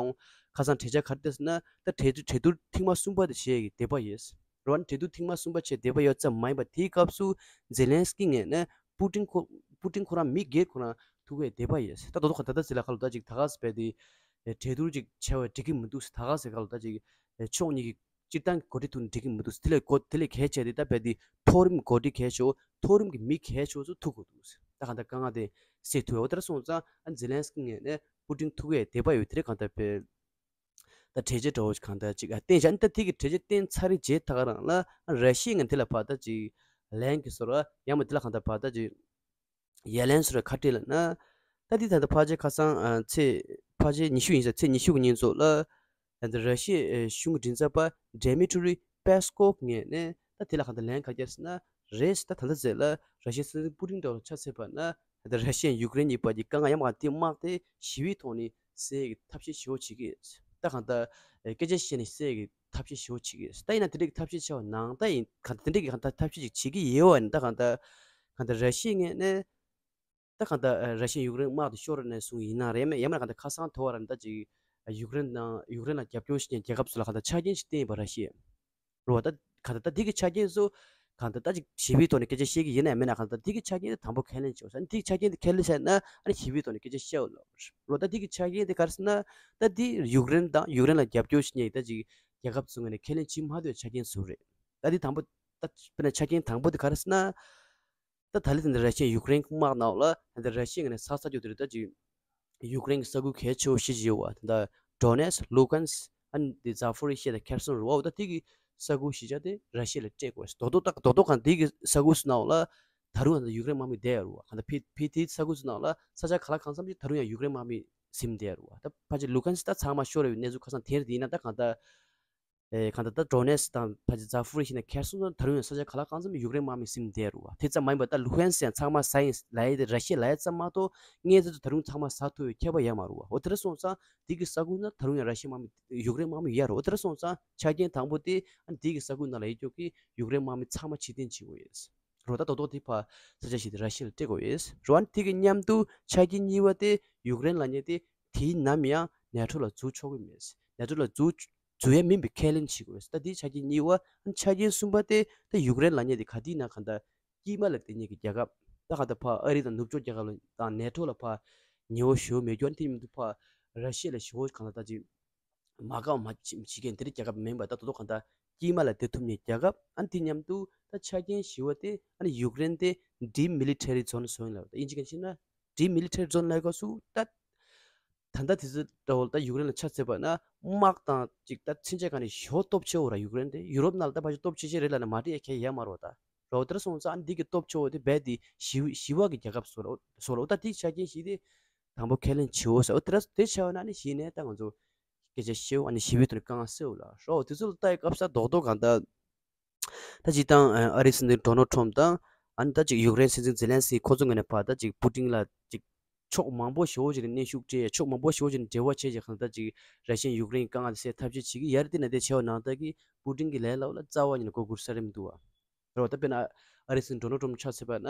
ཁ་སང་གྲོས་འཆར་ག་རེ་བཏིང་ཟེར་ན་ད་གྲོས་བསྡུར་གྲོས་བསྡུར་ཐེངས་མ་གསུམ་པ་དེ་བྱེད་ཀྱི་འདོད་པ་ཡོད། རོ་ཨ་ནི་གྲོས་བསྡུར་ཐེངས་མ་གསུམ་པ་བྱས་བསྡད་པ་ཡོད་ཙམ་མ་ཡིན་པ་དེའི་སྐབས་སུ་ཛེ་ལན་སི་ཀི་ངོས་ནས་པུ་ཏིན་ཁོ་པུ་ཏིན་ཁོ་རང་མི་སྒེར་ཁོ་རང་ཐུག་པའི་འདོད་པ་ཡོད། ད་དོ་དོ་ཁ་ད་ལྟ་ཟེར་ལ་ཁ་ལོ་ད་ཅིག་ད་ག་ཟེར་བས་དེ་གྲོས་བསྡུར་ཅིག་བྱས་པ་འགྲིག་གི་མི་འདུག་ཟེར། ད་ག་ཟེར་ཁ་ལོ་ད་ཅིག་ཕྱོགས་གཉིས་ཀྱི་སྤྱིར་བཏང་གི་འགོ་ཁྲིད་ཐུག་ནས་འགྲིག་གི་མི་འདུག་ཟེར། དེ་ལས་གོ་དེ་ལས་གལ་ཆེ་དེ་ད་བས་དེ་མཐོ་རིམ་འགོ་ཁྲིད་གལ་ཆེ་བོ་མཐོ་རིམ་གྱི་མི་གལ་ཆེ་བོ་ཚོ་ཐུག་དགོས་འདུག་ཟེར། ད་ག་ད་དཀའ་ངལ་དེ་སེལ་ཐུབ་ཡོད། འོ་དེར་སོང་ཙང་ཨ་ཛེ་ལན་སི་ཀི་ངོས་ནས་པུ་ཏིན་ཐུག་པའི་འདོད་པ་ཡོད། དེ་རེད་གང་ལྟར་བས། ད་གྲོས་འཆར་འདྲ་བོ་ཞིག་གང་ལྟར་ཅིག་ཨ་བཏིང་བཞག་ཨ་ནི་ད་དེ་གི་གྲོས་འཆར་བཏིང་ཚར་རེ་རྗེས་ད་ག་རང་ལ་ཨ་ར་ཤི་ཡའི་ངོས་དེ་ལ་ཕར་ད་ཅིག་ལན་གྱི་བཟོ་འདྲ་ཡང་མ་དེ་ལ་གང་ལྟར་ཕར་ད་ཅིག་ཡ་ལན་བཟོ་འདྲ་ག་རེ་སྤྲད་ལབ་ན། ད་དེ་ད་ལྟ་ཕལ་ཆེར་ཁ་སང་ཨ་ཚེས་ཕལ་ཆེར་ཉི་ཤུ་ཡིན་ས་ཚེས་ཉི་ཤུ་གི་ཉིན་ཚོ་ལ་ཨ་ད་ར་ཤི་ཡའི་གཞུང་གི་མགྲིན་ཚབ་པ་ཌེ་མི་ཊི་རི་པེ་སི་ཀོབ་ངོས་ནས་ད་དེ་ལ་གང་ལྟར་ལན་ག་རེ་བརྒྱབ་ཟེར་ན། རེད་ད་ད་ལྟ་ཟེར་ལ་ར་ཤི་ཡའི་སྲིད་འཛིན་པུ་ཏིན་འདྲ་བོ་ཆ་མཚོན་པ་ན་ད་ར་ཤི་ཡ་ཡུཀ་རེན་གཉིས་བར་གྱི་དཀའ་ངལ་ཡང་མ་གང་དེ་དམག་དེ་ཞི་བའི་ཐོག་ནས་སེལ་གྱི་ཐབས་ཤེས་ཞེ་པོ་བྱེད་ཀྱི་ཡོད། ད་གང་ལྟར་སྐད་ཆ་བཤད་ནས་སེལ་གྱི་ཐབས་ཤེས་ཞེ་པོ་བྱེད་ཀྱི་ཡོད། ད་ཡིན་ན་དེ་འདྲའི་གི་ཐབས་ཤེས་བྱས་པ་ནང་ད་ཡིན་གང་ལྟར་དེ་འདྲའི་གི་གང་ལྟར་ཐབས་ཤེས་ཅིག་བྱེད་ཀྱི་ཡོད་པ་ཡིན་ན། ད་གང་ལྟར་གང་ལྟར་ར་ཤི་ཡའི་ངོས་ནས་ད་གང་ལྟར་ར་ཤི་ཡ་ཡུཀ་རེན་དམག་དེ་ཤོར་ནས་བཟུང་ཡིན་ན་རེད། མེད་ཡང་མིན་ན་གང་ལྟར་ཁ་སང་དོ་བར་ད་ཅིག་ཡུཀ་རེན་དང་ཡུཀ་རེན་ལ་རྒྱབ་སྐྱོར་བྱེད་མཁན་རྒྱལ་ཁབ་ཚོ་ལ་གང་ལྟར་ཆ་རྐྱེན་ཞིག་བསྟན་ཡོད་པ་ར་ཤི་ཡས། རེད་བ། ད་གང་ལྟར་ད་འདི་གི་ཆ་རྐྱེན་ཚོ་གང་ལྟར་ད་ཅིག་ཞི་བའི་ཐོག་ནས་སྐད་ཆ་བཤད་ཀྱི་ཡིན་ནའི་མིན་ན་གང་ལྟར་འདི་གི་ཆ་རྐྱེན་དེ་དང་པོ་ཁས་ལེན་བྱེད་དགོས། ཨ་ནི་འདི་གི་ཆ་རྐྱེན་དེ་ཁས་ལེན་བྱས་ན་ཨ་ནི་ཞི་བའི་ཐོག་ནས་སྐད་ཆ་བཤད་དགོས་ལབ་རེད། རེད་བ། ད་འདི་གི་ཆ་རྐྱེན་དེ་ག་རེ་ཟེར་ན། ད་འདི་ཡུཀ་རེན་དང་ཡུཀ་རེན་ལ་རྒྱབ་སྐྱོར་བྱེད་མཁན་ད་ཅིག་རྒྱལ་ཁབ་ཚོ་ངོས་ནས་ཁས་ལེན་བྱེད་མ་ཐུབ་པའི་ཆ་རྐྱེན་ཚོ་རེད། ད་འདི་དང་པོ་ད་དཔེར་ན་ཆ་རྐྱེན་དང་པོ་དེ་ག་རེ་ཟེར་ན། ད་ད་ལི་ད་འདི་ར་ཤི་ཡ་ཡུཀ་རེན་དམག་ནང་ལ་ད་འདི་ར་ཤི་ཡ་ངོས་ནས་ཚ་ཚ་རྒྱུ་དེ་རེད། ད་ཅིག་ཡུཀ་རེན་གྱི་ས་ཁུལ་གལ་ཆེ་བོ་བཞི་ཅིག་ཡོད་པ། ད་ལྟ་ཌོ་ནེ་སི་ལུ་ཀན་སི་ཨ་ནི་འདི་ཛ་ཕོ་རི་ཤི་ཡ་དང་ཁེར་སོན་རེད་བ། འོ་ད་དེ་གི་ས་ཁུལ་བཞི་ཆ་དེ་ར་ཤི་ཡ་ལ་སྤྲད་དགོས། རྡོག་རྡོག་ད་རྡོག་རྡོག་གང་དེ་གི་ས་ཁུལ་ཚོ་ནང་ལ་ད་རུང་ཡང་ཡུཀ་རེན་དམག་མི་བསྡད་ཡོད་རེད་བ། གང་ད་ཕི་ཕི་དེའི་ས་ཁུལ་ཚོ་ནང་ལ་ས་ཆ་ག་ལ་གང་འཚམ་ཅིག་ད་རུང་ཡང་ཡུཀ་རེན་དམག་མི་ཟིན་བསྡད་ཡོད་རེད་བ། ད་ཕལ་ཆེར་ལུ་ཀན་སི་ད་ཚང་མ་ཤོར་བའི་གནས་ཚུལ་ཁ་སང་དེར་དེ་ཡིན་ན་ད་གང་ད། ཨེ་གང་ལྟར་ད་ཌོ་ནེ་སི་དང་ཕལ་ཆེར་ཛ་ཕོ་རི་ཤི་ཡ་ནས་ཁེར་སོང་དང་ད་རུང་ཡང་ས་ཆ་ག་ལ་གང་འཚམ་ཡུཀ་རེན་དམག་མི་ཟིན་བསྡད་རེད་བ། དེ་ཙམ་མ་ཡིན་པར་ད་ལུ་ཧན་སི་ཡང་ཚང་མ་ཟ་ཡིན་ལབ་ཡས་དེ་ར་ཤི་ཡ་ལབ་ཡས་ཙམ་མ་གཏོགས་སྔོན་ཚུད་དུ་ད་རུང་ཚང་མ་ཟ་ཐུབ་པའི་ཁྱད་པར་ཡོད་མ་རེད་བ། འོ་དེ་འདྲ་སོང་ཙང་དེ་གི་ས་ཁུལ་ན་ད་རུང་ཡང་ར་ཤི་ཡ་དམག་མི་ཡུཀ་རེན་དམག་མི་ཡོད་རེད། འོ་དེ་འདྲ་སོང་ཙང་ཆ་རྐྱེན་དང་པོ་དེ་ཨ་ནི་དེ་གི་ས་ཁུལ་ནང་ལ་ཡོད་རྒྱུ་གི་ཡུཀ་རེན་དམག་མི་ཚང་མ་ཕྱིར་འཐེན་བྱེད་དགོས་ཡོད་རེད། རོ་ད་རྡོག་རྡོག་དེ་ཕར་ས་ཆ་ཞིག་དེ་ར་ཤི་ཡ་ལ་སྤྲད་དགོས་ཡོད་རེད། རོ་ཨ་ནི་དེ་གི་མཉམ་དུ་ཆ་རྐྱེན་གཉིས་པ་དེ་ཡུཀ་རེན་ལབ་མཁན་དེ་དེའི་ནམ་ཡང་ནེ་ཊོ་ལ་འཛུལ་ཆོག་གི་མེད། ནེ་ཊོ་ལ་འཛུལ་འཛུལ་ཡས་མིན་པའི་ཁས་ལེན་བྱེད་དགོས། ད་འདི་ཆ་རྐྱེན་གཉིས་པ། ཆ་རྐྱེན་གསུམ་པ་དེ་ད་ཡུཀ་རེན་ལབ་མཁན་དེ་ག་དུས་ན་གང་ལྟར་དཀྱིལ་མ་ལ་བསྡད་མཁན་གྱི་རྒྱལ་ཁབ། ད་གང་ལྟར་ཕར་ཨ་རི་དང་ནུབ་ཕྱོགས་རྒྱལ་ཁབ་ལ་དང་ནེ་ཊོ་ལ་ཕར་ཉེ་བོ་ཞེ་པོ་མེད་རྒྱུ། ཨ་ནི་དེ་མཉམ་དུ་ཕར་ར་ཤི་ཡ་ལ་ཞེ་པོ་གང་ལྟར་ད་ཅིག་མ་དགའ་བ་མ་བྱེད་མཁན་དེ་འདྲའི་རྒྱལ་ཁབ་མིན་པ། ད་དོ་དོ་གང་ལྟར་དཀྱིལ་མ་ལ་བསྡད་ཐུབ་མཁན་རྒྱལ་ཁབ། ཨ་ནི་དེ་མཉམ་དུ་ད་ཆ་རྐྱེན་བཞི་པ་དེ་ཨ་ནི་ཡུཀ་རེན་དེ་demilitarized zone བཟོ་ཡིན་ལབ། ད་དབྱིན་ཇི་སྐད་བཤད་ན་demilitarized zone ལབ་སྐབས་སུ་ད། ད་ལྟ་དེ་ཚོ་འདྲ་བོ་ད་ཡུཀ་རེན་ལ་ཆ་མཚོན་པ་ན་དམག་དང་ཅིག་ད་ཚན་ཆད་ག་ནས་ཞོ་སྟོབས་ཆེ་བོ་ར། ཡུཀ་རེན་དེ་ཡུ་རོབ་ནང་ལ་ད་ཕལ་ཆེར་སྟོབས་ཆེ་ཤོས་རེད་ལབ་ན་མ་འགྲིག་ཡ་གང་ཡང་ཡོད་མ་རེད་བ། ད་རོ་དེར་སོང་ཙང་འདི་གི་སྟོབས་ཆེ་བོ་དེ་རྦད་དེ་ཞི་བ་ཞི་བ་གི་རྒྱལ་ཁབ་བཟོ་ལ་བཟོ་ལ། འོ་ད་དེའི་ཆ་རྐྱེན་བཞི་དེ་དང་པོ་ཁས་ལེན་བྱེད་འོ་ཟེར། འོ་དེ་ར་དེ་བྱས་པ་ན་ནི་གཞི་ནས་ད་ང་ཚོ་སྐད་ཆ་བཤད་འོ། ཨ་ནི་ཞི་བའི་ཐོག་ནས་དཀའ་ངལ་སེལ་འོ་ལ་རོ། དེ་ཚོ་ལ་ལྟ་ཡི་སྐབས་ས་རྡོག་རྡོག་གང་ལྟར། ད་སྤྱིར་བཏང་ཨ་རིའི་སྲིད་འཛིན་ཌོ་ནལ་ཊམ་དང་ཨ་ནི་ད་ཅིག་ཡུཀ་རེན་སྲིད་འཛིན་ཛེ་ལན་སི་ཁོ་ཚོ་ངོས་ནས་ཕར་ད་ཅིག་པུ་ཏིན་ལ་ཅིག་ཕྱོགས་མང་པོ་ཞེ་པོ་ཅིག་ནས་གནོན་ཤུགས་སྤྲད། ཕྱོགས་མང་པོ་ཞེ་པོ་ཅིག་ནས་འབྲེལ་བ་བྱས་བྱས་གང་ལྟར་ཅིག་ར་ཤི་ཡ་ཡུཀ་རེན་དཀའ་ངལ་དེ་སེལ་ཐབས་ཤེས་བྱེད་ཀྱི་ཡ་རེད། དེ་ནས་དེ་བྱས་པ་ནང་ལྟར་གྱི་པུ་ཏིན་གྱི་ལས་སླ་པོ་ལ་རྩ་བ་ཉིད་ནས་མགོ་སྒུར་ས་རེད་མི་འདུག་བ། རེད་བ། ད་དཔེར་ན་ཨ་རིའི་སྲིད་འཛིན་ཌོ་ནལ་ཊམ་ཆ་མཚོན་པ་ན།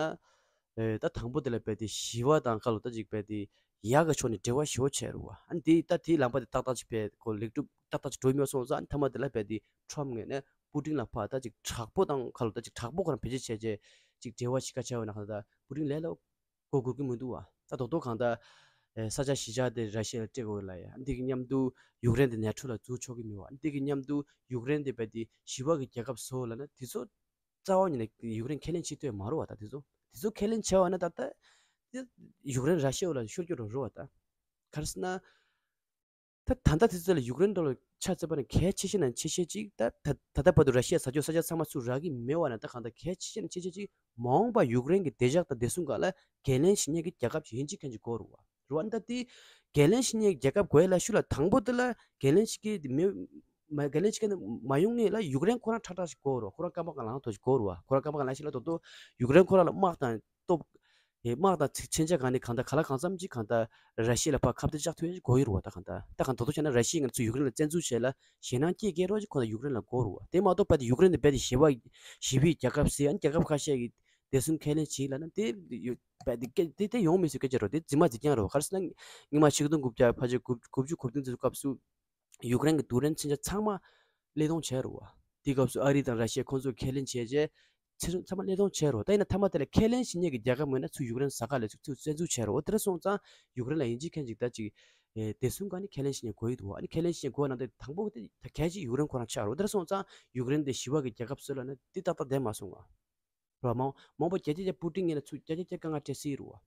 ཨེ་ད་དང་པོ་དེ་ལ་རྦད་དེ་ཞི་བ་དང་ཁ་ལོ་ད་ཅིག་རྦད་དེ་ཡག་གི་ཕྱོགས་ནས་འབྲེལ་བ་ཞེ་པོ་བྱས་རེད་བ། ཨ་ནི་དེ་ད་དེའི་ལམ་པ་དེ་ཏག་ཏག་ཅིག་རྦད་ཁོ་ལེགས་གྲུབ་ཏག་ཏག་ཅིག་འགྲོ་མྱོང་སོང་ཙང་། ཨ་ནི་མཐའ་མ་དེ་ལ་རྦད་དེ་ཊམ་ངོས་ནས་པུ་ཏིན་ལ་ཕར་ད་ཅིག་དྲག་པོ་དང་ཁ་ལོ་ད་ཅིག་དྲག་པོ་ཁོ་རང་བེད་སྤྱོད་བྱས་བྱས་ཅིག་འབྲེལ་བ་ཞིག་ག་བྱས་པ་ན་གང་ལྟར་པུ་ཏིན་ལས་སླ་པོ་མགོ་སྒུར་གི་མི་འདུག་བ། ད་རྡོག་རྡོག་གང་ལྟར་ཨེ་ས་ཆ་བཞི་ཆ་དེ་ར་ཤི་ཡ་ལ་སྤྲད་དགོས་ལ་ཡ། ཨ་ནི་དེ་གི་མཉམ་དུ་ཡུཀ་རེན་དེ་ནེ་ཊོ་ལ་འཛུལ་ཆོག་གི་མེད་བ། ཨ་ནི་དེ་གི་མཉམ་དུ་ཡུཀ་རེན་དེ་རྦད་དེ་ཞི་བ་གི་རྒྱལ་ཁབ་བཟོ་ལབ་ན་དེ་ཚོ་རྩ་བ་ཉིད་ནས་ཡུཀ་རེན་ཁས་ལེན་བྱེད་ཐུབ་ཡ་མ་རེད་བ། ད་དེ་ཚོ་དེ་ཚོ་ཁས་ལེན་བྱས་པ་ན་ད་ལྟ་དེ་ཡུཀ་རེན་ར་ཤི་ཡ་འོག་ལ་ཤོར་རྒྱུ་རེད་བ། ད་ག་རེ་ཟེར་ན། ད་ད་ལྟ་དེ་ཚོ་ལ་ཡུཀ་རེན་འགྲོ་ལ་ཆ་མཚོན་པ་ན་གལ་ཆེ་ཤོས་ནང་ཆེ་ཤོས་གཅིག་ད་ད་ད་ལྟ་བར་དུ་ར་ཤི་ཡ་ཟ་རྒྱུ་ས་ཆ་ཚང་མ་ཚུར་རག་གི་མེད་བ་ན། ད་གང་ལྟར་གལ་ཆེ་ཤོས་ནང་ཆེ་ཤོས་གཅིག་མ་འོངས་པ་ཡུཀ་རེན་གྱི་བདེ་འཇགས་དང་བདེ་སྲུང་སྒང་ལ་འགན་ལེན་བྱེད་མཁན་གྱི་རྒྱལ་ཁབ་ཅིག་ཡིན་གཅིག་མཁན་གཅིག་དགོས་རེད་བ། རེད་བ། ད་དེ་འགན་ལེན་བྱེད་མཁན་རྒྱལ་ཁབ་དགོས་ལབ་ཤུགས་ལ་དང་པོ་དེ་ལ་འགན་ལེན་བྱེད་མཁན་དེ་མི་མ་འགན་ལེན་བྱེད་མཁན་དེ་མ་ཡོང་ངེས་ལ་ཡུཀ་རེན་ཁོ་རང་ཁྲག་ཁྲག་ཞིག་དགོས་རེད་བ། ཁོ་རང་རྐང་པ་སྒང་ལངས་ཐུབ་ཞིག་དགོས་རེད་བ། ཁོ་རང་རྐང་པ་སྒང་ལངས་ཤིག་ལ་དོ་དོ་ཡུཀ་རེན་ཁོ་རང་ལ་དམག་དང་སྟོབས། ཨེ་དམག་དང་ཚི་མཚོན་ཆ་གང་ནས་གང་ལྟར་ག་ལ་གང་འཚམ་ཅིག་གང་ལྟར་ར་ཤི་ཡ་ལ་ཕར་ཁ་གཏད་བཅག་ཐུབ་ཡ་ཅིག་དགོས་ཀྱི་རེད་བ། ད་གང་ལྟར་ད་གང་ལྟར་དོ་དོ་བྱས་ན་ར་ཤི་ཡ་ང་ཚོ་ཡུཀ་རེན་ལ་བཙན་འཛུལ་བྱས་ལ་ཞེད་སྣང་སྐྱེ་སྐྱེ་རོགས་ཅིག་ཁོ་ན་ཡུཀ་རེན་ལ་དགོས་རེད་བ། དེ་མ་གཏོགས་རྦད་དེ་ཡུཀ་རེན་དེ་རྦད་དེ་ཞི་བ་ཞི་བའི་རྒྱལ་ཁབ་ཟེར། ཨ་ནི་རྒྱལ་ཁབ་ཁ་ཤས་ཀྱིས་བདེ་སྲུང་ཁས་ལེན་བྱེད་ལབ་ན་དེ་ཡོ་རྦད་དེ་སྐད་དེ་དེ་ཡོང་མི་སྲིད་སྐད་ཆ་རེད་བ། དེ་རྫུན་མ་རྫུན་རྐྱང་རེད་བ། ག་རེ་ཟེར་ན་སྔོན་མ་ཆིག་སྟོང་དགུ་བརྒྱ་ཕལ་ཆེར་དགུ་དགུ་བཅུ་གོ་བདུན་ཙམ་སྐབས་སུ། ཡུཀ་རེན་གྱི་རྡུལ་ཕྲན་མཚོན་ཆ་ཚང་མ་བློས་གཏོང་བྱས་རེད་བ། དེའི་སྐབས་སུ་ཨ་རི་དང་ར་ཤི་ཡ་ཁོང་ཚོས་ཁས་ལེན་བྱས་རྗེས་ཚོན་ཚང་མ་བློས་གཏོང་བྱས་རེད་བ། ད་ཡིན་ན་མཐའ་མ་དེ་ལ་ཁས་ལེན་བྱེད་མཁན་གྱི་རྒྱལ་ཁབ་མེད་ན་ཚུར་ཡུཀ་རེན་ཟ་ཁ་ལས་ཚུར་ཚུར་བཙན་འཛུལ་བྱས་རེད་བ། དེ་འདྲ་སོང་ཙང་ཡུཀ་རེན་ལ་ཡིན་གཅིག་མཁན་གཅིག་ད་ཅིག་ཨེ་བདེ་སྲུང་སྒང་ནས་ཁས་ལེན་བྱེད་མཁན་དགོས་ཀྱི་འདུག་བ། ཨ་ནི་ཁས་ལེན་བྱེད་མཁན་དགོས་ན་དེ་དང་པོ་དེ་ད་གལ་ཆེ་ཡུཀ་རེན་ཁོ་རང་ཆགས་རེད་བ། དེ་འདྲ་སོང་ཙང་ཡུཀ་རེན་དེ་ཞི་བ་གི་རྒྱལ་ཁབ་བཟོ་ལབ་ན་དེ་ཏག་ཏག་བསྡད་མ་སོང་བ། རོ་མང་མང་པོ་བརྒྱ་ཆ་བརྒྱ་པུ་ཏིན་ངོས་ལ་ཚུར་བརྒྱ་ཆ་བརྒྱ་དཀའ་ངལ་སྤྲད་སྲིད་རེད་བ།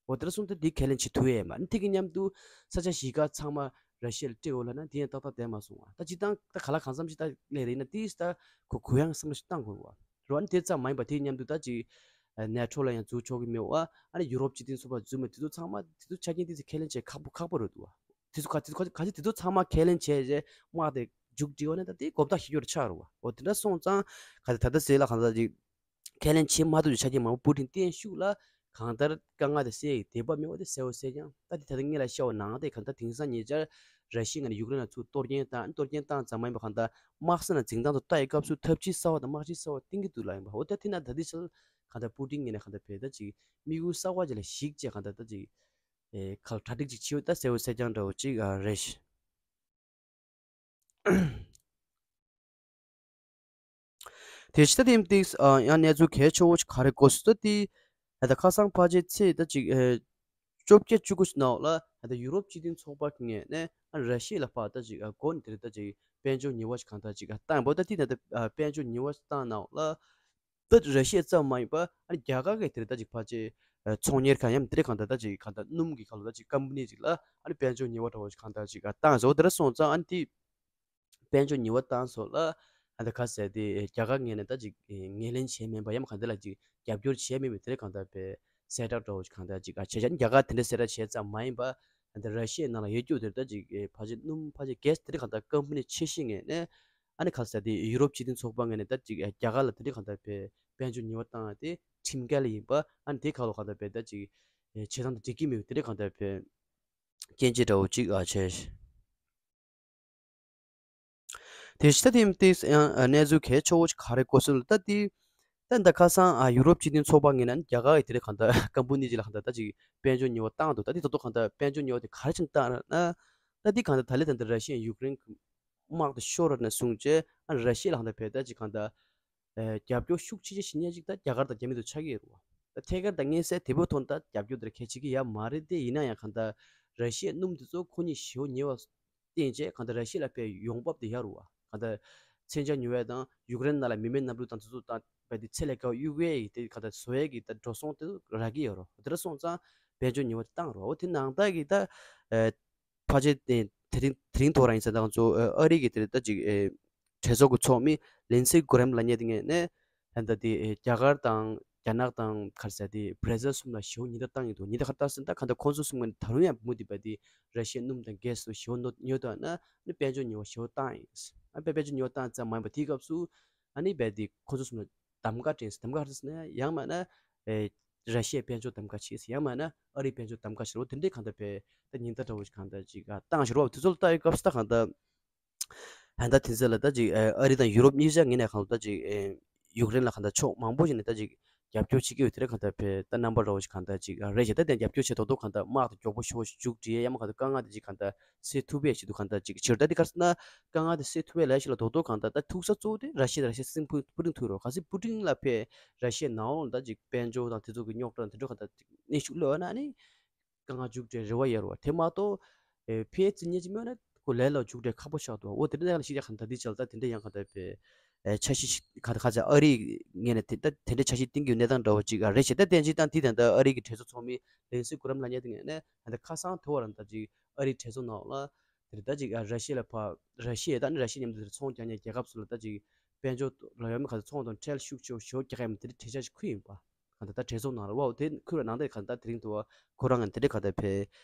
འོ་དེ་འདྲ་སོང་ཙང་དེ་ཁས་ལེན་བྱེད་ཐུབ་ཡས་མ་རེད། དེ་གི་མཉམ་དུ་ས་ཆ་གཞིས་ཀ་ཚང་མ་ར་ཤི་ཡ་ལ་སྤྲད་འོ་ལབ་ན་དེ་ཡང་ཏག་ཏག་བསྡད་མ་སོང་བ། ད་སྤྱིར་བཏང་ད་ག་ལ་གང་འཚམ་ཞིག་ད་ལས་རེད་ན་དེ་ད་གུ་གུ་ཡངས་བསམ་བློ་ཞིག་བཏང་དགོས་བ། རོ་ཨ་ནི་དེ་ཙམ་མ་ཡིན་པ་དེ་མཉམ་དུ་ད་ཅིག་ནེ་ཊོ་ལ་ཡང་འཛུལ་ཆོག་གི་མེད་བ། ཨ་ནི་ཡུ་རོབ་སྤྱི་མཐུན་ཚོགས་པ་འཛུལ་མེད་དེ་ཚོ་ཚང་མ་དེ་ཚོ་ཆ་རྐྱེན་དེ་ཚོ་ཁས་ལེན་བྱེད་ཁག་པོ་ཁག་པོ་རེད་འདུག་བ། དེ་ཚོ་ག་དེ་ཚོ་ག་དེ་ཚོ་ཚང་མ་ཁས་ལེན་བྱས་རྗེས་དམག་དེ་མཇུག་སྒྲིལ་བ་ན་ད་དེ་གོ་བརྡ་ཞིག་ཡོད་རེད་ཆགས་རེད་བ། འོ་དེ་འདྲ་སོང་ཙང་ག་དེ་ད་ལྟ་ཟེར་ལ་གང་ལྟར་ཅིག་ཁས་ལེན་བྱེད་མ་ཐུབ་ཀྱི་ཆ་རྐྱེན་མང་པོ་པུ་ཏིན་བསྟན་ཤུགས་ལ་གང་ལྟར་དཀའ་ངལ་དེ་སེལ་ཡི་དད་པ་མེད་པ་དེ་གསལ་བོ་གསལ་རྐྱང་། ད་དེ་ད་ལྟ་ངེད་ལ་ཤར་བ་ནང་དེ་གང་ལྟར་དེང་སང་ཉེ་ཆར་ ར་ཤི་ཡའི་ངོས་ནས་ཡུཀ་རེན་ལ་ཚུར་གཏོར་སྐྱོན་བཏང་། གཏོར་སྐྱོན་བཏང་ཙམ་མ་ཡིན་པར་གང་ལྟར་དམག་ས་ནང་འཛིང་སྟངས་དང་ལྟ་ཡི་སྐབས་སུ་ཐབས་ཇུས་གསར་བ་དང་དམག་ཇུས་གསར་བ་བཏིང་གི་འདུག་ལབ་ཡིན་པ། འོ་ད་དེ་ན་ད་ལྟའི་ཆར་གང་ལྟར་པུ་ཏིན་ངོས་ནས་གང་ལྟར་བས་ད་ཅིག་དམིགས་ཡུལ་གསར་བ་ཅིག་ལ་གཞིགས་བྱས་གང་ལྟར་ད་ཅིག་ཨེ་ཁ་ལ་གྲ་སྒྲིག་ཅིག་བྱེད་འོ་ད་གསལ་བོ་གསལ་རྐྱང་འདྲ་བོ་ཅིག་ཨ་རེད། དེ་ཕྱི་ད་དེ་ཏིག་ཨ་ཡང་གནས་ཚུལ་གལ་ཆེ་བོ་ཅིག་ག་རེ་གོ་སོང་ད་དེ། ད་ཁ་སང་ཕལ་ཆེར་ཚེས་ད་ཅིག་ཨེ་བཅོ་བརྒྱད་བཅུ་དགུ་ནང་ལ་ད་ཡུ་རོབ་སྤྱི་མཐུན་ཚོགས་པ་གི་ངོས་ནས་ཨ་ར་ཤི་ཡ་ལ་ཕར་ད་ཅིག་ཨ་འགོ་ནས་དེར་ད་ཅིག་དཔལ་འབྱོར་ཉེས་པ་ཞིག་གང་ལྟར་ཅིག་ཨ་བཏང་བ། ད་དེ་ནས་ད་ཨ་དཔལ་འབྱོར་ཉེས་པ་ཞིག་བཏང་ནང་ལ་ད་ར་ཤི་ཡ་ཙམ་མ་ཡིན་པ་ཨ་རྒྱ་གར་གི་དེར་ད་ཅིག་ཕལ་ཆེར་ཨ་ཚོང་གཉེར་ཁང་ཡང་དེ་རིགས་གང་ལྟར་ད་ཅིག་གང་ལྟར་སྣུམ་གི་ཁ་ལོ་ད་ཅིག་ཀམ་པ་ནི་ཅིག་ལ་ཨ་དཔལ་འབྱོར་ཉེས་པ་འདྲ་བོ་ཞིག་གང་ལྟར་ཅིག་ཨ་བཏང་སོང་། དེ་འདྲ་སོང་ཙང་ཨ་དེ། དཔལ་འབྱོར་ཉེས་པ་བཏང་སོགས་ལ་ཨ་ད་ག་ཟེར་དེ་རྒྱ་གར་ངོས་ནས་ད་ཅིག་ངོས་ལེན་བྱས་མེད་པ་ཡང་གང་ལྟར་ལ་ཅིག་རྒྱབ་སྐྱོར་བྱས་མེད་པའི་དེ་རིགས་གང་ལྟར་པའི་གསལ་བསྒྲགས་འདྲ་བོ་ཞིག་གང་ལྟར་ཅིག་ཨ་བྱས་ཤག་རྒྱ་གར་དེ་འདྲ་གསལ་བསྒྲགས་བྱས་ཙམ་མ་ཡིན་པ་ཨ་ད་ར་ཤི་ཡའི་ནང་ལ་ཡོད་རྒྱུ་དེར་ད་ཅིག་ཕལ་ཆེར་སྣུམ་ཕལ་ཆེར་གྷེ་སི་དེ་རིགས་གང་ལྟར་ཀམ་པ་ནི་ཆེ་ཤོས་ངོས་ནས་ཨ་ནི་ག་ཟེར་དེ་ཡུ་རོབ་སྤྱི་མཐུན་ཚོགས་པ་ངོས་ནས་ད་ཅིག་རྒྱ་གར་ལ་དེ་རིགས་གང་ལྟར་པའི་དཔལ་འབྱོར་ཉེས་པ་བཏང་དེ་ཁྲིམས་འགལ་ཡིན་པ་ཨ་ནི་དེ་ཁ་ལོ་གང་ལྟར་པའི་ད་ཅིག་བྱེད་སྟངས་དང་འགྲིག་གི་མེད་པའི་དེ་རིགས་གང་ལྟར་པའི་སྐྱོན་བརྗོད་འདྲ་བོ་ཅིག་ཨ་བྱས། དེ་ཕྱི་ད་དེ་ཏིག་ཡང་གནས་ཚུལ་གལ་ཆེ་བོ་ཅིག་ག་རེ་གོ་སོང་ལ་ད་དེ། ད་ད་ཁ་སང་ཨ་ཡུ་རོབ་སྤྱི་མཐུན་ཚོགས་པ་ངོས་ནས་རྒྱ་གར་གྱི་དེ་རིགས་གང་ལྟར་ཀམ་པ་ནི་ཅིག་ལ་གང་ལྟར་ད་ཅིག་དཔལ་འབྱོར་ཉེས་པ་བཏང་འདུག་ད་དེ་ད་དུང་གང་ལྟར་དཔལ་འབྱོར་ཉེས་པ་དེ་ག་རེ་བྱས་བཏང་ན་ད་དེ་གང་ལྟར་ད་ལས་ད་ལྟ་ར་ཤི་ཡ་ཡུཀ་རེན་གྱི་དམག་དེ་ཤོར་བ་ནས་བཟུང་བྱས་ཨ་ར་ཤི་ཡ་ལ་གང་ལྟར་བས་ད་ཅིག་གང་ལྟར་ཨེ་རྒྱབ་སྐྱོར་ཤུགས་ཆེ་ཆེ་བྱེད་མཁན་ཅིག་ད་རྒྱ་གར་དང་རྒྱ་མི་དུ་ཆགས་ཀྱི་ཡོད་རེད་བ། ད་ཐད་ཀར་ད་མངོན་གསལ་དོད་པོའི་ཐོག་ནས་ད་རྒྱབ་སྐྱོར་དེ་འདྲ་གལ་ཆེ་གི་ཡོད་མ་རེད་དེ། ཡིན་ན་ཡང་གང་ལྟར་ར་ཤི་ཡའི་སྣུམ་དེ་ཚོ་ཁོ་གཉིས་ཞེ་པོ་ཉེ་བ་བརྟེན་བྱས་གང་ལྟར་ར་ཤི་ཡ་ལ་ཕའི་ཡོང་འབབ་དེ་ཡར་རུ་བ། གང་ལྟར་མཚོན་ཆ་ཉོ་ཡ་དང་ཡུཀ་རེན་ནང་ལ་མི་མེད་གནམ་གྲུ་དང་དེ་ཚོ་དང་བས་དེ་ཚད་ལས་བརྒལ་བ་གཡུག་ཡས་ཡིན་དེ་གང་ལྟར་བཟོ་ཡས་ཀྱི་ད་འགྲོ་སོང་དེ་རག་གི་ཡོད་རོ། དེ་འདྲ་སོང་ཙང་དཔལ་འབྱོར་ཉོ་བ་དེ་བཏང་རོ། འོ་དེ་ནང་ལྟར་གྱི་ད་ཨ་ཕལ་ཆེར་དེ་དེ་རིང་དེ་རིང་ཐོག་རང་ཡིན་ས་དང་ཚོ་ཨ་རི་གི་དེ་ད་ཅིག་ཨེ་གྲོས་ཚོགས་ཀྱི་ཚོགས་མི་ལིན་སི་གྷི་རེམ་ལབ་མཁན་དེ་ངས་ནས་ད་ལྟ་དེ་ཨེ་རྒྱ་གར་དང་རྒྱ་ནག་དང་ག་རེ་ཟེར་དེ་བྷ་ར་ཟིལ་གསུམ་ལ་ཞེ་པོ་ཉེན་བརྡ་བཏང་ཡོད་འདུག་ཉེན་བརྡ་ག་རེ་བཏང་ཟེར་ན་ད་གང་ལྟར་ཁོང་ཚོ་གསུམ་ངོས་ནས་ད་རུང་ཡང་མུ་མཐུད་པ་དེ་ར་ཤི་ཡའི་སྣུམ་དང་གྷེ་སི་ཞེ་པོ་ཉོ་ཉོ་ཐུབ་ན་ཨ་ནི་དཔལ་འབྱོར་ཉེས་པ་ཞེ་པོ་བཏང་ཡིན། ཨ་དཔལ་འབྱོར་ཉེས་པ་བཏང་ཙམ་མ་ཡིན་པ་དེའི་སྐབས་སུ་ཨ་ནི་རྦད་དེ་ཁོ་ཚོ་གསུམ་ལ་གདམ་ག་སྤྲད་ཟེར། གདམ་ག་ག་རེ་ཟེར་ན་ཡང་མིན་ན་ཨེ་ར་ཤི་ཡའི་དཔལ་འབྱོར་གདམ་ག་བྱེད་ཟེར། ཡང་མིན་ན་ཨ་རིའི་དཔལ་འབྱོར་གདམ་ག་བྱེད་རོགས། དེ་འདྲའི་གང་ལྟར་བས་ད་ཉེན་བརྡ་འདྲ་བོ་ཞིག་གང་ལྟར་ཅིག་ཨ་བཏང་ཞིག་རོགས། དེ་ཚོ་ལ་ལྟ་ཡི་སྐབས་སུ་ད་གང་ལྟར་ད་ལྟ་དེ་ཚོ་ལ་ད་ཅིག་ཨེ་ཨ་རི་དང་ཡུ་རོབ་གཉིས་ཆ་ངོས་ནས་གང་ལྟར་ཅིག་ཨེ་ཡུཀ་རེན་ལ་གང་ལྟར་ཕྱོགས་མང་པོ་ཞིག་ནས་ད་ཅིག་རྒྱབ་སྐྱོར་བྱེད་ཀྱི་ཡོད། དེ་རེད། གང་ལྟར་བས་ད་རྣམ་པ་འདྲ་བོ་ཞིག་གང་ལྟར་ཅིག་ཨ་རེད་ཤག་ད་དེ་རྒྱབ་སྐྱོར་བྱས་ཐོག་ཐོག་གང་ལྟར་དམག་དང་མགྱོགས་པོ་ཤོར་ཞིག་མཇུག་སྒྲིལ་ཡ་ཡང་མ་གང་ལྟར་དཀའ་ངལ་དེ་ཅིག་གང་ལྟར་སེལ་ཐུབ་པའི་ཆེད་དུ་གང་ལྟར་ཅིག་བྱེད་ད་དེ་ག་རེ་ཟེར་ན་དཀའ་ངལ་དེ་སེལ་ཐུབ་པའི་ལས་ཤིག་ལ་རྡོག་རྡོག་གང་ལྟར་ད་ཐུག་ས་གཙོ་བོ་དེ་ར་ཤི་ཡ་ར་ཤི་ཡའི་སྲིད་འཛིན་པུ་ཏིན་ཐུག་རོགས། གལ་སྲིད་པུ་ཏིན་ལ་ཕའི་ར་ཤི་ཡའི་ནང་ལོགས་ལ་ད་ཅིག་དཔལ་འབྱོར་དང་དེ་ཚོ་གི་རྙོག་དྲ་དེ་འདྲ་གང་ལྟར་གནོན་ཤུགས་སླེབས་ན་ཨ་ནི་དཀའ་ངལ་མཇུག་སྒྲིལ་རེ་བ་ཡོད་རེད་བ། དེ་མ་གཏོགས་ཨེ་ཕའི་རྩིས་ཉེས་ཅིག་མེད་ན་ཁོ་ལས་ལ་མཇུག་སྒྲིལ་ཁག་པོ་ཆགས་འདུག་འོ་དེ་འདྲ་ཡང་ལ་ཤི་ཡ་གང་ལྟར་འདི་ཆ་ལ་ད་དེ་འདྲ་ཡང་གང་ལྟར་ཕའི་ཨེ་འཆར་གཞི་ཞིག་ག་ད་ག་ཚ་ཨ་རིའི་ངོས་ནས་དེ་ད་དེ་འདྲའི་འཆར་གཞི་བཏིང་གི་ཡོད་གནས་སྟངས་འདྲ་བོ་ཅིག་ཨ་རེད་ཤག་ད་བསྟན་ཅིག་ད་འདི་ད་ལྟ་ཨ་རི་གི་གྲོས་ཚོགས་ཚོགས་མི་ལིན་སི་གྷི་རེམ་ལབ་མཁན་དེ་ངོས་ནས་ད་ལྟ་ཁ་སང་དེ་བར་ད་ཅིག་ཨ་རིའི་གྲོས་ཚོགས་ནང་ལ་དེ་རེད། ད་ཅིག་ཨ་ར་ཤི་ཡ་ལ་ཕ་ར་ཤི་ཡ་ད་ནི་ར་ཤི་ཡ་མཉམ་དུ་དེར་ཚོང་རྒྱག་མཁན་རྒྱལ་ཁབ་ཚོ་ལ་ད་ཅིག་དཔལ་འབྱོར་ལ་ཡང་མི་ག་ཚོང་དང་ཁྲལ་ཤུགས་ཆེ་བ་ཞེ་པོ་རྒྱག་གི་ཡོད་མེད་དེ་འདྲའི་གྲོས་འཆར་ཞིག་ཕུལ་ཡིན་པ། གང་ལྟར་ད་གྲོས་ཚོགས་ནང་ལ་བ་དེ་ཁུར་བ་ནང་དེ་གང་ལྟར་དེ་རིང་དུ་བ་ཁོ་རང་ངས་དེ་འདྲའི་གང་ལྟར་ཕེ་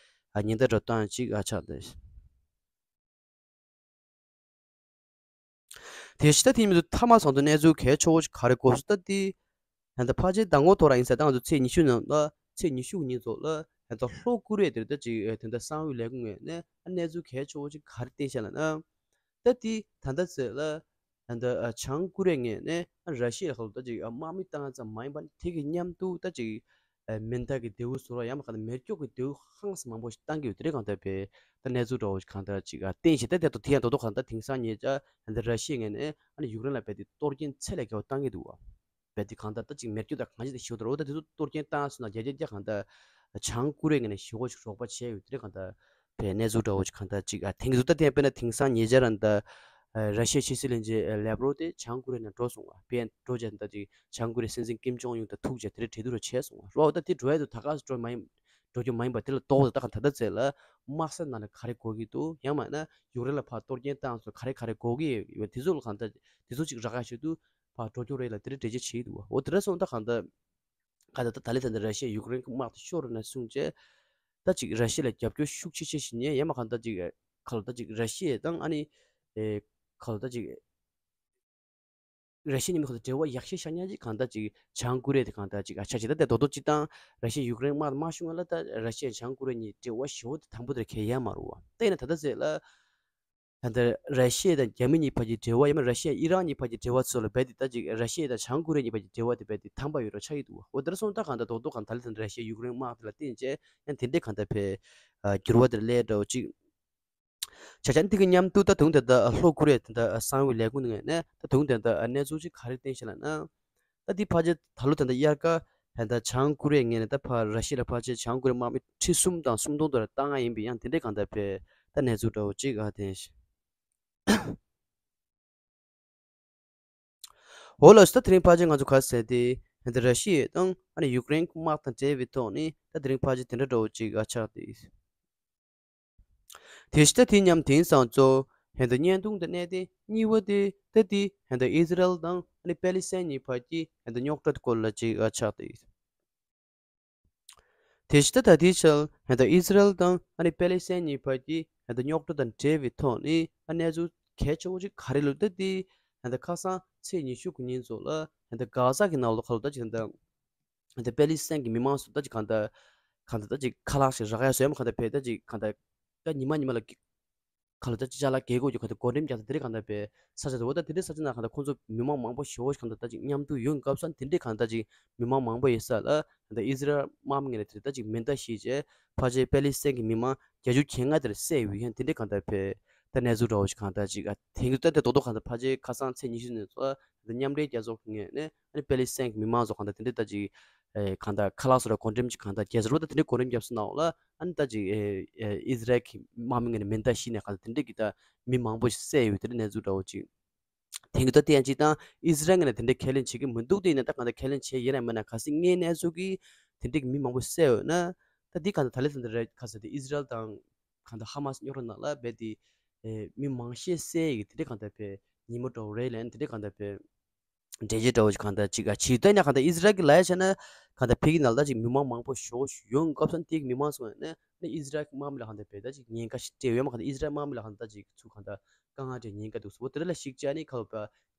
ཨ་ཉེན་བརྡ་འདྲ་བཏང་ཅིག་ཨ་ཆགས་ཏེ། དེ་ཕྱི་ད་དེ་མི་ཚོ་ཐ་མ་ཚང་དུ་གནས་ཚུལ་གལ་ཆེ་བོ་ཞིག་ག་རེ་གོ་སོང་ད་དེ། ད་ལྟ་ཕལ་ཆེར་མདང་དགོང་ཐོག་རང་ཡིན་ས་ད་ང་ཚོ་ཚེས་ཉི་ཤུ་ནང་ལ་ཚེས་ཉི་ཤུ་ཉིན་ཚོགས་ལ་ད་ལྟ་ལྷོ་ཀོ་རི་ཡ་དེར་ད་ཅིག་ད་ལྟ་གསང་བའི་ལས་ཁུངས་ངོས་ནས་གནས་ཚུལ་གལ་ཆེ་བོ་ཞིག་ག་རེ་བསྟན་ཤག་ལབ་ན། ད་དེ་ད་ལྟ་ཚེས་ལ། ད་ལྟ་བྱང་ཀོ་རི་ཡ་ངོས་ནས་ར་ཤི་ཡ་ཁ་ལོ་ད་ཅིག་དམག་མི་བཏང་ཙམ་མ་ཡིན་པ་དེ་གི་མཉམ་དུ་ད་ཅིག་མེ་མདའ་གི་མདེའུ་བཟོ་ར་ཡང་མ་ག་ད་མེ་སྒྱོགས་ཀྱི་མདེའུ་ཧང་སང་མང་པོ་ཞིག་བཏང་གི་ཡོད། དེ་རིང་གང་ལྟར་བས་ད་གནས་ཚུལ་འདྲ་བོ་ཞིག་གང་ལྟར་ཅིག་བསྟན་ཞིག་ད་དེ་ཐོག་དེ་ཡང་རྡོག་རྡོག་གང་ལྟར་དེང་སང་ཉེ་ཆར་ད་ལྟ་ར་ཤི་ཡ་ངོས་ནས་ཨ་ནི་ཡུཀ་རེན་ལ་བས་དེ་གཏོར་སྐྱོན་ཚད་ལས་བརྒལ་བ་བཏང་གི་འདུག་བ། བས་དེ་གང་ལྟར་ད་ཅིག་མེ་སྒྱོགས་དང་གང་ཅི་དེ་ཞིག་འདུག་རོ། ད་དེ་ཚོ་གཏོར་སྐྱོན་བཏང་སོང་ན་བརྒྱ་ཆ་བརྒྱ་གང་ལྟར་བྱང་ཀོ་རི་ཡ་ངོས་ནས་ཞེ་པོ་ཞིག་རོགས་པ་བྱས་ཡོད། དེ་རིང་གང་ལྟར། བའི་གནས་ཚུལ་འདྲ་བོ་ཞིག་གང་ལྟར་ཅིག་ཨ་དེང་གི་འདུག་ད་དེ་དཔེར་ན་དེང་སང་ཉེ་ཆར་ར་ད་ཨ་ར་ཤི་ཡའི་ཕྱི་སྲིད་བློན་ཆེན་ཨ་ལེབ་རོབ་དེ་བྱང་ཀོ་རི་ཡ་ནང་འགྲོ་སོང་བ། བས་འགྲོ་བྱས་ད་ཅིག་བྱང་ཀོ་རི་ཡའི་སྲིད་འཛིན་ཀིམ་ཇོང་ཡུན་དང་ཐུག་བྱས་དེ་རིང་གྲོས་བསྡུར་ར་བྱས་སོང་བ། རོ་ད་དེ་འགྲོ་ཡ་དུ་ད་ག་སེ་འགྲོ་མ་ཡིན་འགྲོ་རྒྱུ་མ་ཡིན་པ་དེ་ལ་རྡོག་རྡོག་ད་གང་ད་ལྟ་ཚེ་ལ་དམག་ས་ནང་ལ་ག་རེ་གོ་གི་འདུག་ཡང་མིན་ན་ཡུཀ་རེན་ལ་ཕར་གཏོར་སྐྱོན་བཏང་སོང་ག་རེ་ག་རེ་གོ་གི་ཡོད་དེ་ཚོ་ལ་གང་ལྟར་དེ་ཚོ་ཅིག་རག་ག་ཞིག་ཏུ་ཕར་འགྲོ་རྒྱུ་རེད་ལ་དེ་རིང་འགྲེལ་བརྗོད་བྱེད་ཀྱི་འདུག་བ། འོ་དེ་འདྲ་སོང་ད་གང་ལྟར། ག་ད་ད་ལྟ་ད་ལས་ད་ལྟ་ར་ཤི་ཡ་ཡུཀ་རེན་གྱི་དམག་དེ་ཤོར་ནས་བཟུང་བྱས། ད་ཅིག་ར་ཤི་ཡ་ལ་རྒྱབ་སྐྱོར་ཤུགས་ཆེ་ཆེ་ཞིག་ཉན་ཡང་མ་གང་ད་ཅིག་ག་ལ་ད་ཅིག་ར་ཤི་ཡ་དང་ཨ་ནི་ཨེ་ག་ལ་ད་ཅིག་ ར་ཤི་ཡ་གཉིས་མི་གང་ལྟར་འབྲེལ་བ་ཡག་ཤོས་ཤར་ཉག་ཅིག་གང་ལྟར་ཅིག་བྱང་ཀོ་རི་ཡ་དེ་གང་ལྟར་ཅིག་ཨ་ཆ་ཅིག་ད་ལྟ་རྡོག་རྡོག་ཅིག་བཏང་། ར་ཤི་ཡ་ཡུཀ་རེན་དམག་དམག་ཤུགས་ལ་ད་ར་ཤི་ཡ་བྱང་ཀོ་རི་ཡ་གཉིས་འབྲེལ་བ་ཞེ་པོ་དེ་དང་པོ་དེར་གལ་ཡ་མ་རུ་བ། ད་ཡིན་ན་ད་ལྟ་ཟེར་ལ། ད་ལྟ་ར་ཤི་ཡ་དང་རྒྱ་མི་གཉིས་བར་གྱི་འབྲེལ་བ་ཡང་མིན་ར་ཤི་ཡ་ཨི་རན་གཉིས་བར་གྱི་འབྲེལ་བ་ཚོ་ལ་རྦད་དེ་ད་ཅིག་ར་ཤི་ཡ་དང་བྱང་ཀོ་རི་ཡ་གཉིས་བར་གྱི་འབྲེལ་བ་དེ་རྦད་དེ་དམ་པ་ཡོད་རོགས་ཆགས་ཀྱི་འདུག་འོ་དེར་སོང་ད་གང་ལྟར་རྡོག་རྡོག་གང་ལྟར་ལ་ད་ར་ཤི་ཡ་ཡུཀ་རེན་དམག་དེ་ལ་བརྟེན་བྱས་ཡང་དེ་འདྲས་གང་ལྟར་བས་འགྱུར་བ་དེར་སླེབས་འགྲོ་ཅིག་ཆ་ཆ་འདི་གི་མཉམ་དུ་ད་དུང་དེ་ད་ལྷོ་ཀོ་རི་ཡ་དེ་ད་གསང་བའི་ལས་ཁུངས་ནས་ནས་ད་དུང་དེ་ད་གནས་ཚུལ་ཅིག་ག་རེ་བསྟན་ཤག་ལབ་ན། ད་འདི་ཕལ་ཆེར་ད་ལོ་དེ་འདྲ་དབྱར་ཁ་ད་ལྟ་བྱང་ཀོ་རི་ཡའི་ངོས་ནས་ད་ཕར་ར་ཤི་ཡ་ལ་ཕལ་ཆེར་བྱང་ཀོ་རི་ཡ་དམག་མི་ཁྲི་གསུམ་དང་སུམ་སྟོང་དུ་ར་བཏང་ཡ་ཡིན་པའི་ཡང་དེ་འདྲའི་གང་ལྟར་བས་ད་གནས་ཚུལ་འདྲ་བོ་ཅིག་ཨ་དེ། འོ་ལགས་སོ། ད་དེ་རིང་ཕལ་ཆེར་ང་ཚོ་ག་ཟེར་ཏེ་ད་ར་ཤི་ཡ་དང་ཨ་ནི་ཡུཀ་རེན་དམག་དང་འབྲེལ་བའི་ཐོག་ནས་ད་དེ་རིང་ཕལ་ཆེར་དེ་འདྲ་འདྲ་བོ་ཅིག་ཨ་ཆགས་ཏེ། དེ་བཞིན་ད་དེ་མཉམ་དེང་སང་གཙོ་ཧན་ད་བརྙན་ཐུང་དང་གནད་དོན་གཉིས་པ་དེ་ད་དེ་ཧན་ད་ཨི་ཟི་རལ་དང་ཨ་ནི་པེ་ལི་སི་ཐན་གཉིས་བར་གྱི་ཧན་ད་རྙོག་དྲ་སྐོར་ལ་ཅིག་ཨ་ཆགས་ཏེ། དེ་བཞིན་ད་ད་དེའི་ཆར་ཧན་ད་ཨི་ཟི་རལ་དང་ཨ་ནི་པེ་ལི་སི་ཐན་གཉིས་བར་གྱི་ཧན་ད་རྙོག་དྲ་དང་འབྲེལ་བའི་ཐོག་ནས་ཨ་གནས་ཚུལ་གལ་ཆེ་བོ་ཅིག་ག་རེ་ལབ་ད་དེ་ཧན་ད་ཁ་སང་ཚེས་ཉི་ཤུ་དགུ་ཉིན་ཚོ་ལ་ཧན་ད་གྷ་ཟ་གི་ནང་ལོགས་ཁ་ལོ་ད་ཅིག་ཧན་ད། ད་པེ་ལི་སི་ཐན་གྱི་མི་མང་ཚོ་ད་ཅིག་གང་ལྟར་གང་ལྟར་ད་ཅིག་ཁ་ལག་ཞིག་རག་ཡ་བཟོ་ཡ་མ་གང་ལྟར་བས་ད་ཅིག་གང་ལྟར་ད་ཉི་མ་ཉི་མ་ལ་ག་ལ་ད་ཅིག་ཅ་ལག་རྒྱག་དགོས་ཀྱི་གང་ལྟར་བགོ་འགྲེམས་རྒྱག་ས་དེ་རིགས་གང་ལྟར་བས་ས་ཆ་དེ་འོ་ད་དེ་འདྲའི་ས་ཆ་ན་གང་ལྟར་ཁོང་ཚོ་མི་མང་མང་པོ་ཞེ་པོ་ཞིག་གང་ལྟར་ད་ཅིག་མཉམ་དུ་ཡོང་སྐབས་སུ་དེ་འདྲའི་གང་ལྟར་ད་ཅིག་མི་མང་མང་པོ་ཡོད་ས་ལ་གང་ལྟར་ཨི་ཟི་རལ་དམག་མི་ངོས་ནས་དེ་ད་ཅིག་མེ་མདའ་བཤིག་བྱས་ཕལ་ཆེར་པེ་ལི་སི་ཐན་གྱི་མི་མང་བརྒྱད་ཅུ་གྱ་ལྔ་དེར་བསད་ཡོད་མཁན་དེ་འདྲའི་གང་ལྟར་བས། ད་གནས་ཚུལ་འདྲ་བོ་ཞིག་གང་ལྟར་ཅིག་ཨ་དེང་གི་ད་ལྟ་རྡོག་རྡོག་གང་ལྟར་ཕལ་ཆེར་ཁ་སང་ཚེས་ཉི་ཤུ་ནས་ཚོ་ད་མཉམ་འབྲེལ་རྒྱལ་ཚོགས་ཀྱི་ངོས་ནས་ཨ་ནི་པེ་ལི་སི་ཐན་གྱི་མི་མང་ཚོ་གང་ལྟར་དེ་འདྲའི་ད་ཅིག་ཨེ་གང་ལྟར་ཁ་ལག་ཚོ་ལ་བགོ་འགྲེམས་ཅིག་གང་ལྟར་རྒྱལ་ཚོགས་ད་དེ་འདྲའི་བགོ་འགྲེམས་བརྒྱབ་སོང་ན་འོ་ལ་ཨ་ནི་ད་ཅིག་ཨེ་ཨེ་ཨི་ཟི་རལ་གྱི་དམག་མི་ངོས་ནས་མེ་མདའ་བཤིག་ནས་གང་ལྟར་དེ་འདྲའི་གི་ད་མི་མང་པོ་ཞིག་བསད་ཡོད་དེ་འདྲའི་གནས་ཚུལ་འདྲ་བོ་ཅིག་དེང་གི་ད་ལྟ་ཡང་ཅིག་དང་ཨི་ཟི་རལ་ངོས་ནས་དེ་འདྲའི་ཁས་ལེན་བྱེད་ཀྱི་མི་འདུག་དེ་ཡིན་ན་ད་གང་ལྟར་ཁས་ལེན་བྱེད་ཡིན་ན་མིན་ན་གལ་སྲིད་དངོས་གནས་ཚུལ་གྱི་དེ་འདྲའི་གི་མི་མང་པོ་བསད་ཡོད་ན་ད་འདི་གང་ལྟར་ད་ལས་ད་འདི་རེད་ག་ཟེར་ཏེ་ཨི་ཟི་རལ་དང་། གང་ལྟར་ཧ་མ་སི་རྙོག་དྲ་ནང་ལ་རྦད་དེ་ཨེ་མི་མང་ཤས་བསད་ཡི་དེ་འདྲ་གང་ལྟར་བས་ཉིན་མོ་འདྲ་བོ་རེད་ལན་དེ་འདྲ་གང་ལྟར་བས་འགྲེལ་བཤད་འདྲ་བོ་ཞིག་གང་ལྟར་ཅིག་ཨ་ཇི་ལྟར་ཡང་གང་ལྟར་ཨི་ཟི་རལ་གྱི་ལ་ཡ་བྱས་ན་གང་ལྟར་ཕ་གི་ནང་ལ་ཅིག་མི་མང་མང་པོ་ཞེ་པོ་ཞིག་ཡོང་སྐབས་སུ་དེ་གི་མི་མང་ཚོ་ནས་ཨི་ཟི་རལ་གྱི་དམག་མི་ལ་གང་ལྟར་བས་ད་ཅིག་ཉེན་ཁ་ཞིག་སྤྲད་ཡོད་མ་གང་ལྟར་ཨི་ཟི་རལ་དམག་མི་ལ་གང་ལྟར་ཅིག་ཚུར་གང་ལྟར་དཀའ་ངལ་འཕྲད་ཉེན་ཁ་འདུག་ཟེར་བ་དེ་འདྲ་ལ་ཞིག་བྱས་ནས་ཁ་ལོ་པ་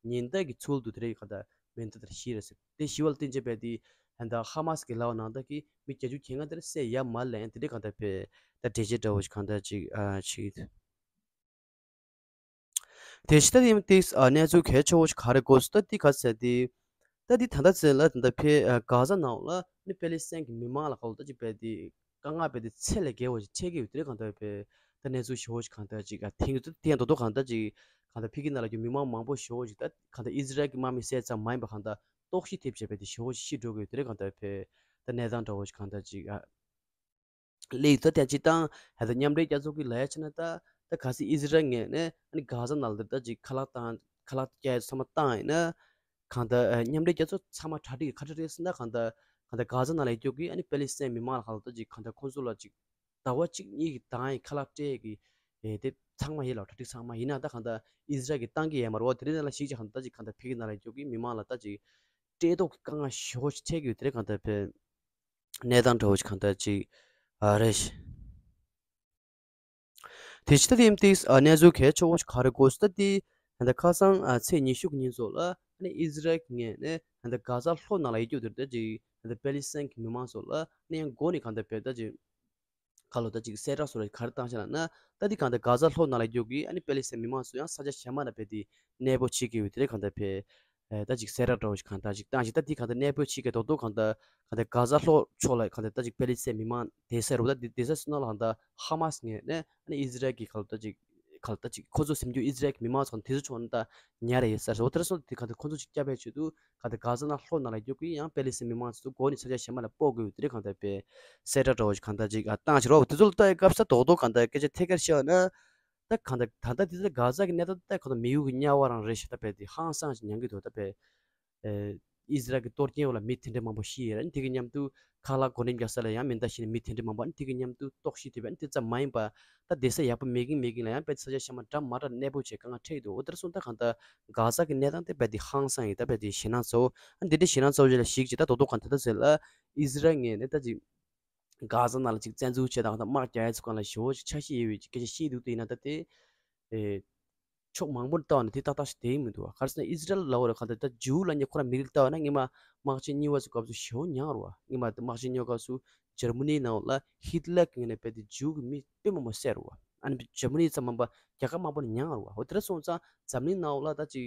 ཉེན་བརྡ་གི་ཚུལ་དུ་དེ་འདྲ་གང་ལྟར་མེ་མདའ་དེ་འདྲ་བཤིག་རེད་ཟེར། དེ་བཤིག་པ་ལ་བརྟེན་བྱས་པས་དེ་ད་ལྟ་ཧ་མ་སི་གི་ལའོ་ནང་ད་གི་མི་བརྒྱད་ཅུ་གྱ་ལྔ་དེ་འདྲ་བསད་ཡ་མ་ལན་དེ་འདྲ་གང་ལྟར་བས་ད་འགྲེལ་བཤད་འདྲ་བོ་ཞིག་གང་ལྟར་ཅིག་ཨ་ཅིག་དེ་ཕྱི་ད་དེ་ཡང་ཏིག་ཨ་གནས་ཚུལ་གལ་ཆེ་བོ་ཞིག་ག་རེ་དགོས་སུ་ད་དེ་ག་ཟེར་དེ་ད་དེ་ད་ལྟ་ཚེ་ལ་ད་ལྟ་ཕེ་ཨ་གྷ་ཟ་ནང་ལ་ནི་པེ་ལི་སི་ཐན་གྱི་མི་མང་ལ་ག་ལོ་ད་ཅིག་བས་དེ་དཀའ་ངལ་བས་དེ་ཚད་ལས་བརྒལ་བ་ཞིག་འཕྲད་ཀྱི་ཡོད་དེ་གང་ལྟར་བས་ད་གནས་ཚུལ་ཞེ་བོ་ཞིག་གང་ལྟར་ཅིག་ཨ་དེང་དུ་དེ་ཡང་རྡོག་རྡོག་གང་ལྟར་ཅིག་གང་ལྟར་ཕི་གི་ནང་ལ་རྒྱུ་མི་མང་མང་པོ་ཞེ་བོ་ཞིག་ད་གང་ལྟར་ཨི་ཟི་རལ་གྱི་དམག་མི་བསད་ཙམ་མ་ཡིན་པ་གང་ལྟར་ལྟོགས་ཤི་ཐེབས་བྱས་པས་དེ་ཞེ་བོ་ཞིག་ཤི་འགྲོ་གི་ཡོད་དེ་གང་ལྟར་བས་ད་གནས་སྟངས་འདྲ་བོ་ཞིག་གང་ལྟར་ཅིག་ཨ། ལེགས་ད་དེ་སྤྱིར་བཏང་ཧ་ད་མཉམ་འབྲེལ་རྒྱལ་ཚོགས་ཀྱི་ལ་ཡ་ཕྱིན་ན་ད་ད་གལ་སྲིད་ཨི་ཟི་རལ་ངོས་ནས་ཨ་ནི་གྷ་ཟ་ནང་ལ་ད་ཅིག་ཁ་ལག་བཏང་ཁ་ལག་རྒྱག་ཡ་ཚང་མ་བཏང་ཡིན་ན་གང་ལྟར་ཨ་མཉམ་འབྲེལ་རྒྱལ་ཚོགས་ཚང་མ་གྲ་སྒྲིག་གི་ཁ་གྲ་སྒྲིག་ཟིན་ན་གང་ལྟར་གང་ལྟར་གྷ་ཟ་ནང་ལ་ཡོད་རྒྱུ་གི་ཨ་ནི་པེ་ལི་སི་ཐན་མི་མང་ལ་གང་ལྟར་ད་ཅིག་གང་ལྟར་ཁོང་ཚོ་ལ་ཅིག་ཟླ་བ་གཅིག་གཉིས་ཀྱི་བཏང་ཡིན་ཁ་ལག་སྤྲད་ཀྱི་ཨེ་དེ་ཚང་མ་ཡིན་ལ་གྲ་སྒྲིག་ཚང་མ་ཡིན་ན་ད་གང་ལྟར་ཨི་ཟི་རལ་གྱི་བཏང་གི་ཡོད་མ་རེད་བ་དེ་རིང་ནང་ལ་ཞིག་ཅིག་གང་ལྟར་ད་ཅིག་གང་ལྟར་ཕི་གི་ནང་ལ་ཡོད་རྒྱུ་གི་མི་མང་ལ་ད་ཅིག་སྤྲད་ཐོག་གི་དཀའ་ངལ་ཞེ་བོ་ཞིག་འཕྲད་ཀྱི་ཡོད་དེ་རེད་གང་ལྟར་བས། གནས་སྟངས་འདྲ་བོ་ཞིག་གང་ལྟར་ཅིག་ཨ་རེད། དེ་ཕྱི་ད་དེ་ཡིན་ཏིག་ཨ་གནས་ཚུལ་གལ་ཆེ་བོ་ཞིག་ག་རེ་དགོས་སུ་ད་དེ་ད་ལྟ་ཁ་སང་ཨ་ཚེས་ཉི་ཤུ་གི་ཉིན་སོགས་ལ་ཨ་ནི་ཨི་ཟི་རལ་གྱི་ངོས་ནས་ད་ལྟ་གྷ་ཟ་ལྷོ་ནང་ལ་ཡོད་རྒྱུ་དེར་ད་ཅིག་ད་ལྟ་པེ་ལི་སི་ཐན་གྱི་མི་མང་སོགས་ལ་ཨ་ནི་ཡང་འགོ་ནས་གང་ལྟར་བས་ད་ཅིག་ཁ་ལོ་ད་ཅིག་གསལ་བསྒྲགས་སོགས་ལ་ག་རེ་བཏང་ཤག་ལབ་ན་ད་དེ་གང་ལྟར་གྷ་ཟ་ལྷོ་ནང་ལ་ཡོད་རྒྱུ་གི་ཨ་ནི་པེ་ལི་སི་ཐན་མི་མང་ཚོ་ཡང་ས་ཆ་གཞན་མ་ལ་བས་དེ་གནས་སྤོ་བྱེད་ཀྱི་ཡོད་དེ་རེད་གང་ལྟར་བས། ཨེ་ད་ཅིག་གསལ་བསྒྲགས་འདྲ་བོ་ཞིག་གང་ལྟར་ཅིག་བཏང་ཞིག་ད་དེ་གང་ལྟར་གནས་སྤོ་བྱེད་ཀྱི་རྡོག་རྡོག་གང་ལྟར་གང་ལྟར་གྷ་ཟ་ལྷོ་ཕྱོགས་ལ་གང་ལྟར་ད་ཅིག་པེ་ལི་སི་ཐན་མི་མང་བསྡད་ས་རེད་བ་ད་དེ་བསྡད་ས་སུ་ན་ལ་གང་ལྟར་ཧ་མ་སི་ངོས་ནས་ཨ་ནི་ཨི་ཟི་རལ་གྱི་གང་ལྟར་ཅིག་གང་ལྟར་ཅིག་ཁོ་ཚོ་སེམས་རྒྱུད་ཨི་ཟི་རལ་གྱི་མི་མང་ཚོ་དེ་ཚོ་ཕྱོགས་ནས་ད་ཉར་ཡོད་ས་རེད་བ་དེ་ར་སོང་དེ་གང་ལྟར་ཁོ་ཚོ་ཅིག་སྐྱབས་པའི་ཆེད་དུ་གང་ལྟར་གྷ་ཟ་ནང་ལྷོ་ནང་ལ་རྒྱུག་གི་ཡང་པེ་ལི་སི་ཐན་མི་མང་ཚོ་སྒོ་ནས་ས་ཆ་གཞན་མ་ལ་སྤོ་དགོས་ཡོད་དེ་རེད་གང་ལྟར་པས་གསལ་བསྒྲགས་འདྲ་བོ་ཞིག་གང་ལྟར་ཅིག་ཨ་བཏང་ཞིག་རོགས་དེ་ཚོ་ལ་ལྟ་ཡི་སྐབས་ས་རྡོག་རྡོག་གང་ལྟར་སྐད་ཆ་ཐད་ཀར་བཤད་ན། ད་གང་ལྟར་ད་ལྟ་དེ་ཚོ་གྷ་ཟ་གི་གནས་སྟངས་ད་གང་ལྟར་མི་ཡུལ་གྱི་དམྱལ་བ་རང་རེད་ཞེས་ད་བས་དེ་ཧང་སང་ཞིག་མྱང་གི་འདུག་ད་བས། ཨེ་ཨི་ཟི་རལ་གྱི་གཏོར་སྐྱོན་འོག་ལ་མི་དེ་འདྲ་མང་པོ་ཤི་ཡོད་རེད། དེ་གི་མཉམ་དུ་ཁ་ལག་གོ་རིམ་རྒྱག་ས་ལ་ཡང་མེ་མདའ་བཤིག་ནས་མི་དེ་འདྲ་མང་པོ་ཨ་ནི་དེ་གི་མཉམ་དུ་ལྟོགས་ཤི་ཐེབས་པ་ཨ་ནི་དེ་ཙམ་མ་ཡིན་པ་ད་བསྡད་ས་ཡག་པོ་མེད་གིན་མེད་གིན་ལ་ཡང་བས་དེ་ས་ཆ་གཞན་མ་འདྲ་མ་འདྲ་གནས་སྤོ་བྱས་དཀའ་ངལ་འཕྲད་ཡོད་འདུག་འོ་དེར་སོང་ད་གང་ལྟར་གྷ་ཟ་གི་གནས་སྟངས་དེ་བས་དེ་ཧང་སང་ཡིན་ད་བས་དེ་ཞེད་སྣང་ཚ་བོ་ཨ་ནི་དེ་འདྲ་ཞེད་སྣང་ཚ་བོ་ཅིག་ལ་ཞིག་ཅིག་ད་རྡོག་རྡོག་གང་ལྟར་ད་ཟེར་ལ་ཨི་ཟི་རལ་ངོས་ནས་ད་ཅིག་གྷ་ཟ་ནང་ལ་ཅིག་བཙན་འཛུལ་བྱས་དང་དམག་རྒྱག་ཡ་ཚོ་གང་ལ་ཞེ་པོ་ཅིག་ཆ་ཤས་ཡོད་པའི་ཅིག་སྐད་ཆ་བཤད་འདུག་དེ་ཡིན་ན་ད་དེ་ཨེ་ ཕྱོགས་མང་པོར་ལྟ་བ་ན་དེ་ཏག་ཏག་ཞིག་བསྡད་ཡིན་མི་འདུག་བ། ག་རེ་ཟེར་ན་ཨི་ཟི་རལ་ལབ་པ་རེད། གང་ལྟར་ད་ཇིའུ་ལབ་མཁན་ཁོ་རང་མི་རིགས་ལྟ་བ་ན་སྔོན་མ་དམག་ཆེན་གཉིས་པ་ཚོའི་སྐབས་སུ་ཞེ་པོ་མྱངས་རེད་བ། སྔོན་མ་དམག་ཆེན་གཉིས་པའི་སྐབས་སུ་འཇར་མ་ནིའི་ནང་ལ་ཧིད་ལར་གྱི་ངོས་ནས་རྦད་དེ་ཇིའུ་གི་མི་དཔེ་མང་པོ་བསད་རེད་བ། ཨ་ནི་འཇར་མ་ནི་ཙམ་མིན་པ་རྒྱལ་ཁབ་མང་པོ་ནས་མྱངས་རེད་བ། འོ་དེ་འདྲ་སོང་ཙང་འཛམ་གླིང་ནང་ལ་ད་ཅིག་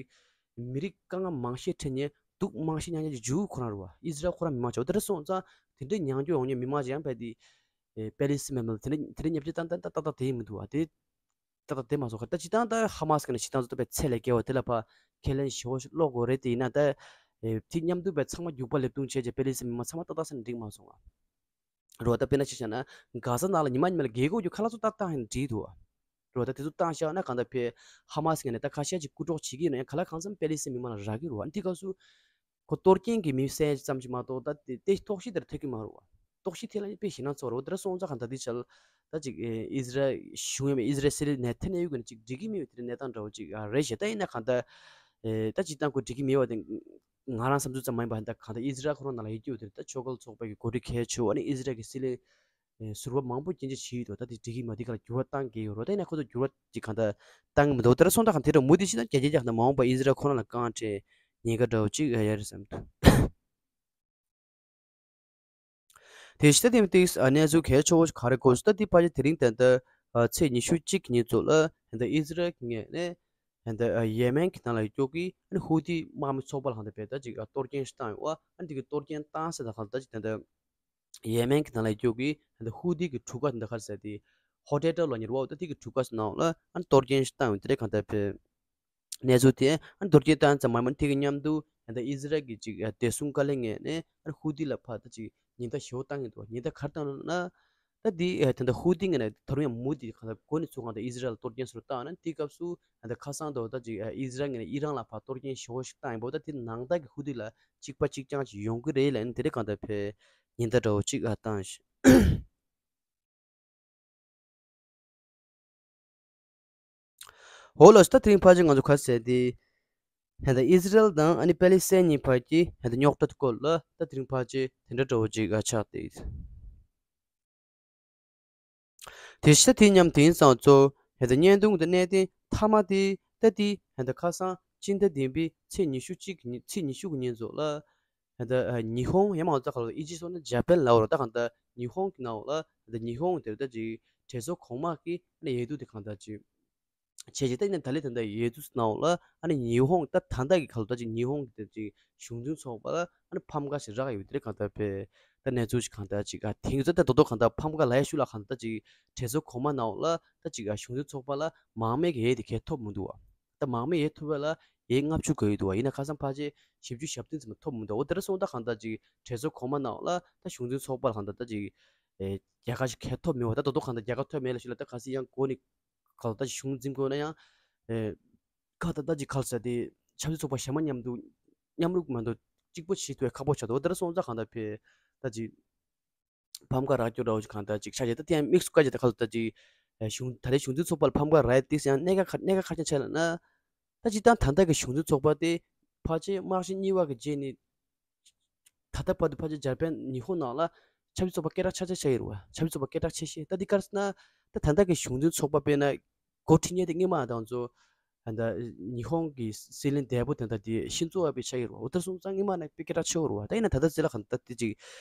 མི་རིགས་དཀའ་ངལ་མང་ཤས་འཕྲད་མཁན་སྡུག་མང་ཤས་མྱངས་མཁན་གྱི་ཇིའུ་ཁོ་རང་རེད་བ། ཨི་ཟི་རལ་ཁོ་རང་མི་མང་ཆེ་བ། འོ་དེ་འདྲ་སོང་ཙང་དེ་འདྲའི་མྱངས་སྐྱོན་ཡོང་མཁན་མི་མང་ཆེ་ཡང་རྦད་དེ་ཨེ་པེ་ལི་སི་མི་མང་དེ་འདྲ་དེ་འདྲ་བརྙས་བཅོས་བཏང་སྟངས་ཏག་ཏག་དེ་ཡིན་མི་འདུག་བ། དེ་ཏག་ཏག་དེ་མ་སོང་ག་ད་སྤྱིར་བཏང་ད་ཧ་མ་སི་གི་ནས་སྤྱིར་བཏང་ཚོ་ད་པའི་ཚད་ལས་བརྒལ་བ་དེ་ལ་ཕར་ཁས་ལེན་ཞེ་པོ་ཞིག་སློག་དགོས་རེད། དེ་ཡིན་ན་ད་ཨེ་དེ་མཉམ་དུ་པའི་ཚང་མ་རྒྱུག་པ་ལེབ་རྡུང་བྱས་རྗེས་པེ་ལི་སི་མི་མང་ཚང་མ་ཏག་ཏག་ཟེར་ན་འགྲིག་མ་སོང་བ། རེད་བ། ད་དཔེར་ན་ཆ་བཞག་ན་གྷ་ས་ནང་ལ་ཉི་མ་ཉི་མ་ལ་རྒྱལ་སྒོ་གི་ཁ་ལག་ཚོ་ཏག་ཏག་ཡིན་འགྲིག་འདུག་བ། རེད་བ། ད་དེ་ཚོ་བཏང་བཞག་ན་གང་ལྟར་ཕར་ཧ་མ་སི་ངོས་ནས་ད་ཁ་ཤས་ཅིག་རྐུ་འཕྲོག་བྱེད་ཀྱི་ཡིན་ན་ཡང་ག་ལ་གང་འཚམ་པེ་ལི་སི་མི་མང་ལ་རག་གི་རེད་བ། ཨ་ནི་དེ་སྐབས་སུ་ཁོ་གཏོར་སྐྱོན་གྱི་མི་བསད་ཙམ་ཞིག་མ་གཏོགས་ད་དེ་དེ་ཐོག་ཤི་དེར་ཐེབས་ཀྱི་མ་རེད་བ། ཐོག་ཤི་ཐེབས་ལ་དཔེ་ཞེད་སྣང་ཚོར་རེད་བ། དེ་འདྲ་སོང་ཙང་གང་ལྟར་དེ་ཆ་ལ་ད་ཅིག་ཨེ་ཨི་ཟི་རལ་གཞུང་ཡིན་པ་ཨི་ཟི་རལ་སྲིད་བློན་ནེ་ཐན་ཡ་ཧུ་གིས་ནི་ཅིག་འགྲིག་གི་མེད་པའི་དེ་འདྲ་གནས་སྟངས་འདྲ་བོ་ཅིག་ཨ་རེད་ཤག་ད་ཡིན་ན་གང་ལྟར་ཨེ་ད་སྤྱིར་བཏང་ཁོ་འགྲིག་གི་མེད་པ་དེ་ང་རང་བསམ་ཚུལ་ཙམ་མ་ཡིན་པ་ད་གང་ལྟར་ཨི་ཟི་རལ་ཁོ་རང་ནང་ལ་ཡོད་ཀྱི་ཡོད་དེ་ད་ཕྱོགས་འགལ་ཚོགས་པ་གི་འགོ་ཁྲིད་གལ་ཆེ་བོ་ཨ་ནི་ཨི་ཟི་རལ་གྱི་སྲིད་བློན་ཟུར་པ་མང་པོ་སྐྱོན་བརྗོད་བྱས་ཡོད་དོ། ད་དེ་འགྲིག་གི་མ་འདུག་ག་ལ་འགྱུར་བ་བཏང་གི་ཡོད་རེད། ད་ཡིན་ན་ཁོ་ཚོ་འགྱུར་བ་ཅིག་གང་ལྟར་བཏང་གི་མི་འདུག་དེ་འདྲ་སོང་ཙང་གང་དེ་འདྲ་མུ་མཐུད་བྱས་ན་རྒྱ་ཆེ་རྒྱ་ཁ་ན་མ་འོངས་པ་ཨི་ཟི་རལ་ཁོ་རང་ལ་དཀའ་ངལ་འཕྲད་ཉེན་ཁ་འདྲ་བོ་ཅིག་ཡོད་རེད་བསམ་འདུག་དེ་ཕྱི་ད་དེ་ཏིག་གནས་ཚུལ་གལ་ཆེ་བོ་ཞིག་ག་རེ་གོ་སོང་ད་དེ་ཕལ་ཆེར་དེ་རིང་ད་ལྟ་ཚེས་ཉི་ཤུ་གཅིག་གི་ཉིན་ཚོ་ལ་ད་ཨི་ཟི་རལ་གྱི་ངོས་ནས་ད་ཡེ་མེན་གྱི་ནང་ལ་སྐྱོད་ཀྱི་ཧུ་ཐི་དམག་མི་ཚོགས་པ་ལ་ཧང་ད་བས་ད་ཅིག་གཏོར་སྐྱོན་ཞིག་བཏང་ཡོད་པ། ཨ་ནི་དེ་གི་གཏོར་སྐྱོན་བཏང་ས་ད་གང་ད་ཅིག་ད་ལྟ་ཡེ་མེན་གྱི་ནང་ལ་སྐྱོད་ཀྱི་ཧུ་ཐི་གི་གྲུ་ཁ་འདི་ག་རེ་ཟེར་དེ་ཧོ་ཏེ་ཏྲ་ལ་ཉེར་བ་འོ་ད་དེ་གི་གྲུ་ཁ་སོ་ནང་ལ་ཨ་ནི་གཏོར་སྐྱོན་ཞིག་བཏང་ཡོད། དེ་རེད་གང་ལྟར་བས་གནས་ཚུལ་དེ་ཨ་ནི་གཏོར་སྐྱོན་བཏང་ཙམ་མ་ཡིན་པར་དེ་གི་མཉམ་དུ་ད་ལྟ་ཨི་ཟི་རལ་གྱི་ཅིག་བདེ་སྲུང་བཀའ་བློན་ངོས་ནས་ཨ་ནི་ཧུ་ཐི་ལ་ཕར་ད་ཅིག་ཉེན་བརྡ་ཞེ་པོ་བཏང་གི་འདུག་ཉེན་བརྡ་ག་རེ་བཏང་ལབ་ན། ད་དེ་ད་ལྟ་ཧུ་ཐི་ངོས་ནས་ད་རུང་ཡང་མུ་མཐུད་གང་ལྟར་འགོ་ནས་ཚུར་གང་ལྟར་ཨི་ཟི་རལ་ལ་གཏོར་སྐྱོན་ཟེར་བཏང་ན་དེ་སྐབས་སུ་ད་ལྟ་ཁ་སང་དུ་ད་ཅིག་ཨི་ཟི་རལ་ངོས་ནས་ཨི་རན་ལ་ཕར་གཏོར་སྐྱོན་ཞེ་པོ་ཞིག་བཏང་ཡིན་པ་ད་དེ་ནང་ལྟར་གྱི་ཧུ་ཐི་ལ་གཅིག་པ་གཅིག་རྐྱང་ཅིག་ཡོང་གི་རེད་ལབ་ནས་དེ་རེད་གང་ལྟར་བས་ཉེན་བརྡ་འདྲ་བོ་གཅིག་ཨ་བཏང་ཞིག་འོ་ལགས་སོ། ད་དེ་རིང་ཕལ་ཆེར་ང་ཚོ་ག་རེ་ཟེར་དེ། ད་ལྟ་ཨི་ཟི་རལ་དང་ཨ་ནི་པེ་ལི་སི་ཐན་གཉིས་བར་གྱི་ད་ལྟ་རྙོག་དྲ་སྐོར་ལ་ད་དེ་རིང་ཕལ་ཆེར་དེ་འདྲ་འདྲ་བོ་ཅིག་ཨ་ཆགས་ཏེ། དེ་ཤ་དེ་མཉམ་དེང་སང་ཚོ་ད་ལྟ་བརྙན་ཐུང་དེ་གནད་དོན་མཐའ་མ་དེ་ད་དེ་ད་ལྟ་ཁ་སང་སྤྱི་ཟླ་བདུན་པའི་ཚེས་ཉི་ཤུ་གཅིག་གི་ཉིན་ཚེས་ཉི་ཤུ་གི་ཉིན་ཚོ་ལ། ད་ལྟ་ཉི་ཧོང་ཡང་མ་ཚ་ཁ་ལ་ཨི་ཇི་སོགས་ནི་ཇ་པན་ལ་འོ་ར་ད་གང་ལྟར་ཉི་ཧོང་གི་ནང་ལ་ད་ལྟ་ཉི་ཧོང་དེར་ད་ཅིག་གྲོས་ཚོགས་གོང་མ་གི་ནས་འོས་བསྡུ་དེ་གང་ལྟར་ཅིག་བྱས་རྗེས་ད་ནི་ད་ལེ་ད་ལྟ་འོས་བསྡུ་ནང་ལ་ཨ་ནི་ཉི་ཧོང་ད་ད་ལྟ་གི་ཁ་ལ་ད་ཅིག་ཉི་ཧོང་གི་ད་ཅིག་གཞུང་འཛིན་ཚོགས་པ་ལ་ཨ་ནི་ཕམ་ཁ་ཞིག་རག་ཡོད་དེ་གང་ལྟར་བས་ད་གནས་ཚུལ་ཞིག་གང་ལྟར་ཅིག་ཨ་དེང་ཚོ་ད་དོ་དོ་གང་ལྟར་ཕམ་ཁ་ལ་ཡ་ཤུ་ལ་གང་ལྟར་ཅིག་གྲོས་ཚོགས་གོང་མ་ནང་ལ་ད་ཅིག་ཨ་གཞུང་འཛིན་ཚོགས་པ་ལ་མང་མོས་ཀྱི་འོས་དེ་གས་ཐོབ་མི་འདུག་བ། ད་མང་མོས་ཡས་ཐུབ་པ་ལ་ཡས་ལྔ་བཅུ་གོ་ཡི་འདུག་བ། ཡིན་ན་ཁ་སང་ཕལ་ཆེར་བཞི་བཅུ་ཞེ་བདུན་ཙམ་ཐོབ་མི་འདུག་འོ་དེ་འདྲ་སོང་ད་གང་ལྟར་ཅིག་གྲོས་ཚོགས་གོང་མ་ནང་ལ་ད་གཞུང་འཛིན་ཚོགས་པ་ལ་གང་ལྟར་ད་ཅིག་ཨེ་རྒྱལ་ཁ་ཞིག་གས་ཐོབ་མི་འོ་ད་དོ་དོ་གང་ལྟར་རྒྱལ་ཁ་ཐོབ་མེད་ལ་ཞུ་ལ་ད་ག་སི་ཡང་གོ་ནི་ག་ལ་ད་གཞུང་འཛིན་དགོས་ན་ཡང་ཨེ་ཁ་ད་ད་ཅིག་ཁ་ལ་ས་དེ་ཆབ་སྲིད་ཚོགས་པ་གཞན་མ་མཉམ་དུ་མཉམ་རུབ་མ་གཏོགས་གཅིག་པོ་བྱེད་ཐུབ་པའི་ཁག་པོ་ཆགས་འདུག་འོ་དེ་འདྲ་སོང་ཙང་གང་ལྟར་བས་ད་ཅིག་ཕམ་ཁ་རག་རྒྱུ་འདྲ་བོ་ཞིག་གང་ལྟར་ཅིག་ཆགས་ཀྱི་ད་དེ་ཡང་དམིགས་སུ་བཀར་གྱི་ད་ཁ་ལོ་ད་ཅིག་ཨེ་གཞུང་ད་རེས་གཞུང་འཛིན་ཚོགས་པ་ལ་ཕམ་ཁ་རག་ཡ་དེ་ཡང་གནད་འགག་ག་གནད་འགག་ག་རེ་ཆགས་ལབ་ན། ད་སྤྱིར་བཏང་ད་ལྟ་གི་གཞུང་འཛིན་ཚོགས་པ་དེ་ཕལ་ཆེར་དམག་ཆེན་གཉིས་པ་གི་རྗེས་ནས་ད་ལྟ་བར་དུ་ཕལ་ཆེར་འཇར་པན་ཉི་ཧོང་ནང་ལ་ཆབ་སྲིད་ཚོགས་པ་སྐད་གྲགས་ཆགས་ཆགས་ཆགས་ཡོད་རེད་བ། ཆབ་སྲིད་ཚོགས་པ་སྐད་གྲགས་ཆེ་ཤོས་ད་འདི་ག་རེ་ཟེར་ན། ད་ད་ལྟ་གི་གཞུང་འཛིན་ཚོགས་པ་དཔེར་ན་འགོ་ཁྲིད་མཁན་དེ་སྔོན་མ་དང་ཚོ་ད་ལྟ་ཉི་ཧོང་གི་སྲིད་བློན་འདས་པོ་དེ་འདྲ་དེ་ཤིན་ཛོ་ཨ་བེ་ཆགས་ཡོད་རེད་བ། འོ་ད་སོང་ཙང་སྔོན་མ་ནས་དཔེ་སྐད་གྲགས་ཆེ་བོ་རེད་བ། ད་ཡིན་ན་ད་ལྟ་ཚེ་ལ་གང་ལྟར་དེ་ཅིག་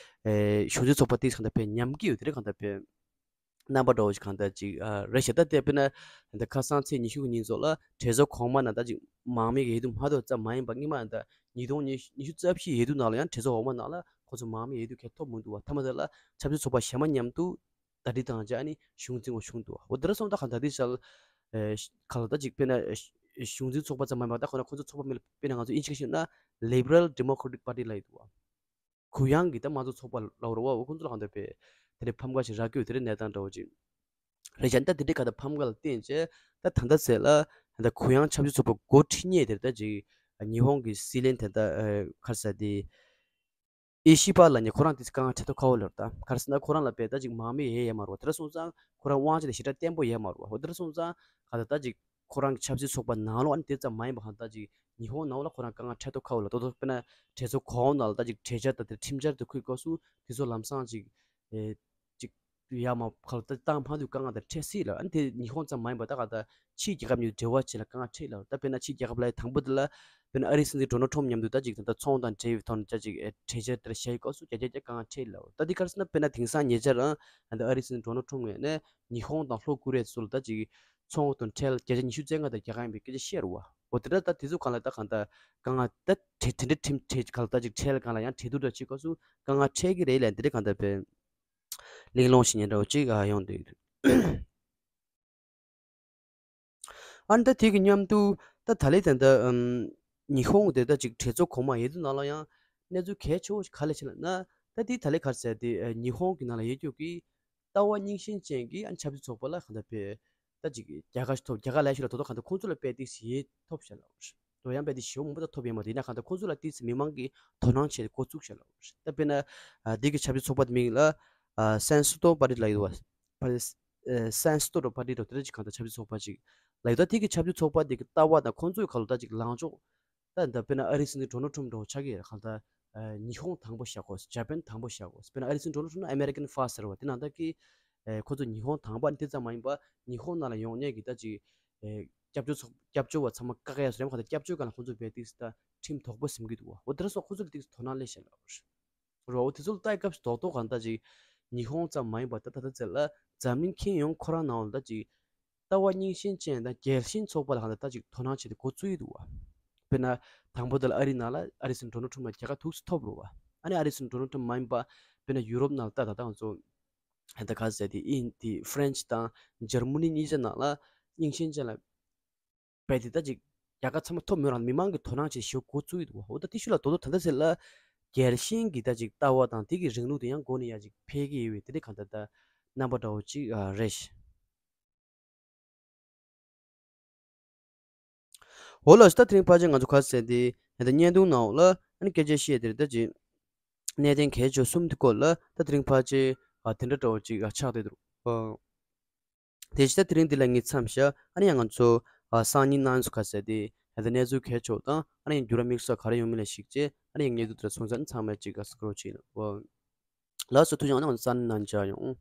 ཨེ་གཞུང་འཛིན་ཚོགས་པ་དེ་གང་ལྟར་དཔེ་ཉམས་ཀྱི་ཡོད་དེ་རེད་གང་ལྟར་དཔེ། རྣམ་པ་འདྲ་བོ་ཞིག་གང་ལྟར་ཅིག་ཨ་རེད་ཤག་ད་ལྟ་དཔེར་ན་ད་ལྟ་ཁ་སང་ཚེས་ཉི་ཤུ་གི་ཉིན་ཚོ་ལ་གྲོས་ཚོགས་གོང་མ་ནང་ད་ཅིག་མང་མོས་ཀྱི་འོས་བསྡུ་མ་གཏོགས་ཙམ་མ་ཡིན་པ་སྔོན་མ་ད་ཉིས་སྟོང་ཉི་ཤུ་རྩ་བཞི་འོས་བསྡུ་ནང་ལ་ཡང་གྲོས་ཚོགས་འོག་མ་ནང་ལ་ཁོ་ཚོ་མང་མོས་འོས་བསྡུ་གས་ཐོབ་མི་འདུག་བ། མཐའ་མ་དེ་ལ་ཆབ་སྲིད་ཚོགས་པ་གཞན་མ་མཉམ་དུ་ད་དེ་དང་ཅིག་ཨ་ནི་གཞུང་འཛིན་འོག་ཤོང་འདུག་བ། འོ་དེ་འདྲ་སོང་ད་གང་ད་དེ་ཞལ་ཨེ་གང་ལ་ད་ཅིག་དཔེར་ན་ཨེ་གཞུང་འཛིན་ཚོགས་པ་ཙམ་མ་ཡིན་པ་ད་ཁོ་ན་ཁོ་ཚོ་ཚོགས་པ་མིན་ལ་དཔེར་ན་ང་ཚོ་དབྱིན་ཇི་སྐད་ཤོད་ན་Liberal Democratic Party་ལབ་ཡོད་འདུག་བ། གུ་ཡངས་ཀྱི་ད་དམངས་གཙོ་ཚོགས་པ་ལབ་རེད་བ། འོ་ཁོང་ཚོ་ལ་གང་འདོད་པས་དེ་འདྲའི་ཕམ་ཁ་ཞིག་རག་གི་ཡོད་དེ་འདྲའི་གནས་སྟངས་འདྲ་བོ་ཅིག་རེད་ཤག་ད་དེ་འདྲའི་ཁ་ད་ཕམ་ཁ་ལ་བརྟེན་བྱས་ད་ད་ལྟ་ཟེར་ལ་ད་གུ་ཡངས་ཆབ་སྲིད་ཚོགས་པ་འགོ་ཁྲིད་མཁན་དེར་ད་ཅིག་ཉི་ཧོང་གི་སྲིད་བློན་དེ་ད་ག་རེ་ཟེར་དེ་ཨི་ཤི་པ་ལབ་མཁན་ཁོ་རང་དེ་དཀའ་ངལ་འཕྲད་མདོག་ཁ་པོ་ལབ་རེད། ད་ག་རེ་ཟེར་ན་ཁོ་རང་ལ་དཔེ་ད་ཅིག་མང་མོས་ཡས་ཡས་མ་རེད་བ། དེ་འདྲ་སོང་ཙང་ཁོ་རང་དབང་ཆ་དེ་ཞེ་དྲག་བརྟན་པོ་ཡས་མ་རེད་བ། འོ་དེ་འདྲ་སོང་ཙང་ག་ད་ད་ཅིག་ཁོ་རང་གི་ཆབ་སྲིད་ཚོགས་པ་ནང་ལོགས་ཨ་ནི་དེ་ཙམ་མ་ཡིན་པ་གང་ལྟར་ཅིག་ཉི་ཧོང་ནང་ལ་ཁོ་རང་དཀའ་ངལ་འཕྲད་མདོག་ཁ་པོ་ལ་ཏོག་ཏོག་དཔེར་ན་གྲོས་ཚོགས་གོང་ནང་ལ་ད་ཅིག་གྲོས་འཆར་དང་དེ་ཁྲིམས་འཆར་དེ་འཁོད་སྐབས་སུ་དེ་ཚོ་ལམ་སང་ཅིག་ཨེ་ཅིག་ ཡར་མར་ཁ་ལ་ད་བཏང་འཕང་དུས་དཀའ་ངལ་དང་འཕྲད་སྲིད་ལ། ཨ་ནི་དེ་ཉི་ཧོང་ཙམ་མ་ཡིན་པར་ད་ག་ད་ཕྱིའི་རྒྱལ་ཁབ་གཉིས་འབྲེལ་བ་བྱེད་ལ་དཀའ་ངལ་འཕྲད་ལ། ད་དཔེར་ན་ཕྱིའི་རྒྱལ་ཁབ་ལ་དང་པོ་དེ་ལ་དཔེར་ན་ཨ་རིའི་སྲིད་འཛིན་ཌོ་ནལ་ཊམ་མཉམ་དུ་ད་ཅིག་ད་ལྟ་ཚོང་དང་འབྲེལ་བའི་ཐོག་ནས་ད་ཅིག་གྲོས་འཆར་དེ་འདྲ་བཞག་ཡོད་སྐབས་སུ་བརྒྱ་ཆ་བརྒྱ་དཀའ་ངལ་འཕྲད་ལ། ད་འདི་ག་རེ་ཟེར་ན་དཔེར་ན་དེང་སང་ཉེ་ཆར་རང་ད་ཨ་རིའི་སྲིད་འཛིན་ཌོ་ནལ་ཊམ་ངོས་ནས་ཉི་ཧོང་དང་ལྷོ་ཀོ་རི་ཡ་སོགས་ལ་ད་ཅིག་ཚོང་དང་ཁྲལ་བརྒྱ་ཆ་ཉི་ཤུ་རྩ་ལྔ་དང་རྒྱག་གི་ཡིན་པའི་སྐད་ཆ་བཤད་རེད་བ། འོ་དེ་འདྲ་ད་དེ་ཚོ་གང་ལ་ད་གང་ལྟར་དཀའ་ངལ་ད་དེ་དེ་འདྲ་ཁྲིམས་ཁྲལ་གང་ལ་ད་ཅིག་ཁྲལ་གང་ལ་ཡང་གྲོས་བསྡུར་འདྲ་བྱེད་སྐབས་སུ་དཀའ་ངལ་འཕྲད་ཀྱི་རེད་ལབ་འདི་འདྲ་གང་ལྟར་བས་གླེང་སློང་བྱེད་མཁན་འདྲ་བོ་ཅིག་ཨ་ཡོང་འདུག་ཨ་ནི་ད་དེ་གི་མཉམ་དུ་ད་ད་ལོའི་ད་ལྟ་ཨམ་ཉི་ཧོང་དེ་ད་ཅིག་གྲོས་ཚོགས་གོང་མ་ཡིན་དུས་ནང་ལ་ཡང་གནས་ཚུལ་གལ་ཆེ་བོ་ཞིག་ག་ལ་ཕྱིན་ལབ་ན། ད་དེ་ད་ལོའི་ག་རེ་ཟེར་དེ་ཨ་ཉི་ཧོང་གི་ནང་ལ་ཡོད་རྒྱུ་གི་ལྟ་བ་རྙིང་ཞེན་ཅན་གྱི་ཨ་ཆབ་སྲིད་ཚོགས་པ་ལ་གང་ལྟར་བས་ད་ཅིག་རྒྱལ་ཁ་ཞིག་ཐོབ། རྒྱལ་ཁ་ལས་ཞུ་ལ་དོ་དོ་གང་ལྟར་ཁོང་ཚོ་ལ་དཔེ་ཏིག་ཞིག་ཐོབ་བཞག་ལ། དོ་ཡང་དཔེ་ཏིག་ཞིག་མང་པོ་ད་ཐོབ་ཡོད་མ་རེད། ཡིན་ན་གང་ལྟར་ཁོང་ཚོ་ལ་ཏིག་ཙམ་མི་མང་གིས་དོ་སྣང་བྱས་ཏེ་འགོ་བཙུགས་བཞག་ལ། ད་དཔེར་ན་ཨ་འདི་གི་ཆབ་སྲིད་ཚོགས་པ་དེ་མིང་ལ་ཨ་སན་སི་ཏོ་པར་ཊི་ལབ་ཡོད་པ། པར་ཊི་ཨ་སན་སི་ཏོ་ར་པར་ཊི་ར་དེ་འདྲ་ཅིག་གང་ལྟར་ཆབ་སྲིད་ཚོགས་པ་ཅིག་ལབ་ཡོད། ད་དེ་གི་ཆབ་སྲིད་ཚོགས་པ་དེ་གི་ལྟ་བ་དང་ཁོང་ཚོའི་ཁ་ལོ་ད་ཅིག་ལངས་ཕྱོགས་ད་ད་དཔེར་ན་ཨ་རིའི་སྲིད་འཛིན་ཌོ་ནལ་ཊམ་འདྲ་བོ་ཆགས་ཀྱི་རེད། གང་ལྟར་ཨ་ཉི་ཧོང་དང་པོ་བཞག་དགོས། ཇ་པན་དང་པོ་བཞག་དགོས། དཔེར་ན་ཨ་རིའི་སྲིད་འཛིན་ཌོ་ནལ་ཊམ་ན་ཨ་མེ་རི་ཀན་ཕར་སི་ཊི་ཟེར་བ་དེ་ནང་ལྟར་གྱི་ཨ་ཁོ་ཚོ་ཉི་ཧོང་དང་པོ་ཨ་ནི་དེ་ཙམ་མ་ཡིན་པ་ཉི་ཧོང་ནང་ལ་ཡོང་མཁན་གྱི་ད་ཅིག་ཨ་སྐྱབས་བཅོལ་ཚོགས་སྐྱབས་བཅོལ་བ་ཚང་མ་བཀག་ཡ་སོ་རེམ་གང་ལྟར་སྐྱབས་བཅོལ་སྒང་ལ་ཁོ་ཚོ་དཔེ་ཏིག་ཙམ་ད་ཁྲིམས་དོག་པོ་ཟིན་གྱི་འདུག་བ། འོ་དེ་འདྲ་སོང་ཁོ་ཚོ་ལ་ཏིག་ཙམ་དོ་སྣང་སླེབས་བཞག་ལ། རོ་འོ་དེ་ཚོ་ལ་ལྟ་སྐབས་སུ་རྡོག་རྡོག་གང་ལྟར་ཅིག་ཉི་ཧོང་ཙམ་མ་ཡིན་པར་ད་ད་ལྟ་ཚེ་ལ་འཛམ་གླིང་ཁྱོན་ཡོངས་ཁོ་རང་ནང་ལ་ད་ཅིག་ལྟ་བ་རྙིང་ཞེན་ཅན་དང་རྒྱལ་ཞེན་ཚོགས་པ་ལ་གང་ལྟར་ད་ཅིག་དོ་སྣང་བྱས་ཏེ་འགོ་བཙུགས་ཡི་འདུག་བ། དཔེར་ན་དང་པོ་དེ་ལ་ཨ་རིའི་ནང་ལ་ཨ་རིའི་སྲིད་འཛིན་ཌོ་ནལ་ཊམ་ལ་རྒྱལ་ཁ་ཐུགས་སུ་ཐོབ་རེད་བ། ཨ་ནི་ཨ་རིའི་སྲིད་འཛིན་ཌོ་ནལ་ཊམ་མ་ཡིན་པ་དཔེར་ན་ཡུ་རོབ་ནང་ལ་ད་ད་ད་ང་ཚོ་ད་ག་ཟེར་དེ་ཨིན་དེ་ཧྥ་རན་སི་དང་འཇར་མ་ནི་གཉིས་ཆ་ནང་ལ་རྙིང་ཞེན་ཅན་ལ་བས་དེ་ད་ཅིག་རྒྱལ་ཁ་ཚང་མ་ཐོབ་མེད་རང་མི་མང་གིས་དོ་སྣང་བྱེད་ཞུ་འགོ་བཙུགས་ཡོད་འདུག་བ། འོ་ད་དེ་ཤུ་ལ་དོ་དོ་ད་ལྟ་ཟེར་ལ་རྒྱལ་ཞེན་གྱི་ད་ཅིག་ལྟ་བ་དང་དེ་གི་རིང་ལུགས་དེ་ཡང་འགོ་ནས་ཡ་ཅིག་འཕེལ་གྱི་ཡོད་པས་དེ་འདྲ་གང་ལྟར་ད་རྣམ་པ་འདྲ་བོ་ཅིག་ཨ་རེད་ཤག་འོ་ལགས་སོ། ད་དེ་རིང་ཕལ་ཆེར་ང་ཚོ་ག་ཟེར་དེ་ད་ལྟ་བརྙན་ཐུང་ནང་འོག་ལ་ཨ་ནི་སྐད་ཆ་བཤད་དེ་ད་ཅིག་གནད་དོན་གལ་ཆེ་གསུམ་དེ་སྐོར་ལ་ད་དེ་རིང་ཕལ་ཆེར་ཨ་དེ་འདྲ་འདྲ་བོ་ཅིག་ཨ་ཆགས་བསྡད་འདུག་ཨ། དེ་བཞིན་ད་དེ་རིང་འདི་ལ་ངས་མཚམས་བཞག་ཨ་ནི་ཡང་ང་ཚོ་ཨ་སང་ཉིན་གནངས་ཚེ་ག་ཟེར་དེ་ད་ལྟ་གནས་ཚུལ་གལ་ཆེ་བ་དང་ཨ་ནི་ཡང་འགྱུར་བ་དམིགས་བསལ་ག་རེ་ཡོང་མིན་ལ་གཞིགས་བྱས་ཨ་ནི་ཡང་ངས་འདུག་དེ་ལ་སོང་ཙང་ཚང་མས་ཅིག་ཨ་སྐུ་རོགས་བྱེད་ལ། ལགས་སོ། ཐུགས་རྗེ་གནང་། ང་ཚོ་སང་ཉིན་གནངས་མཇལ་ཡོང་།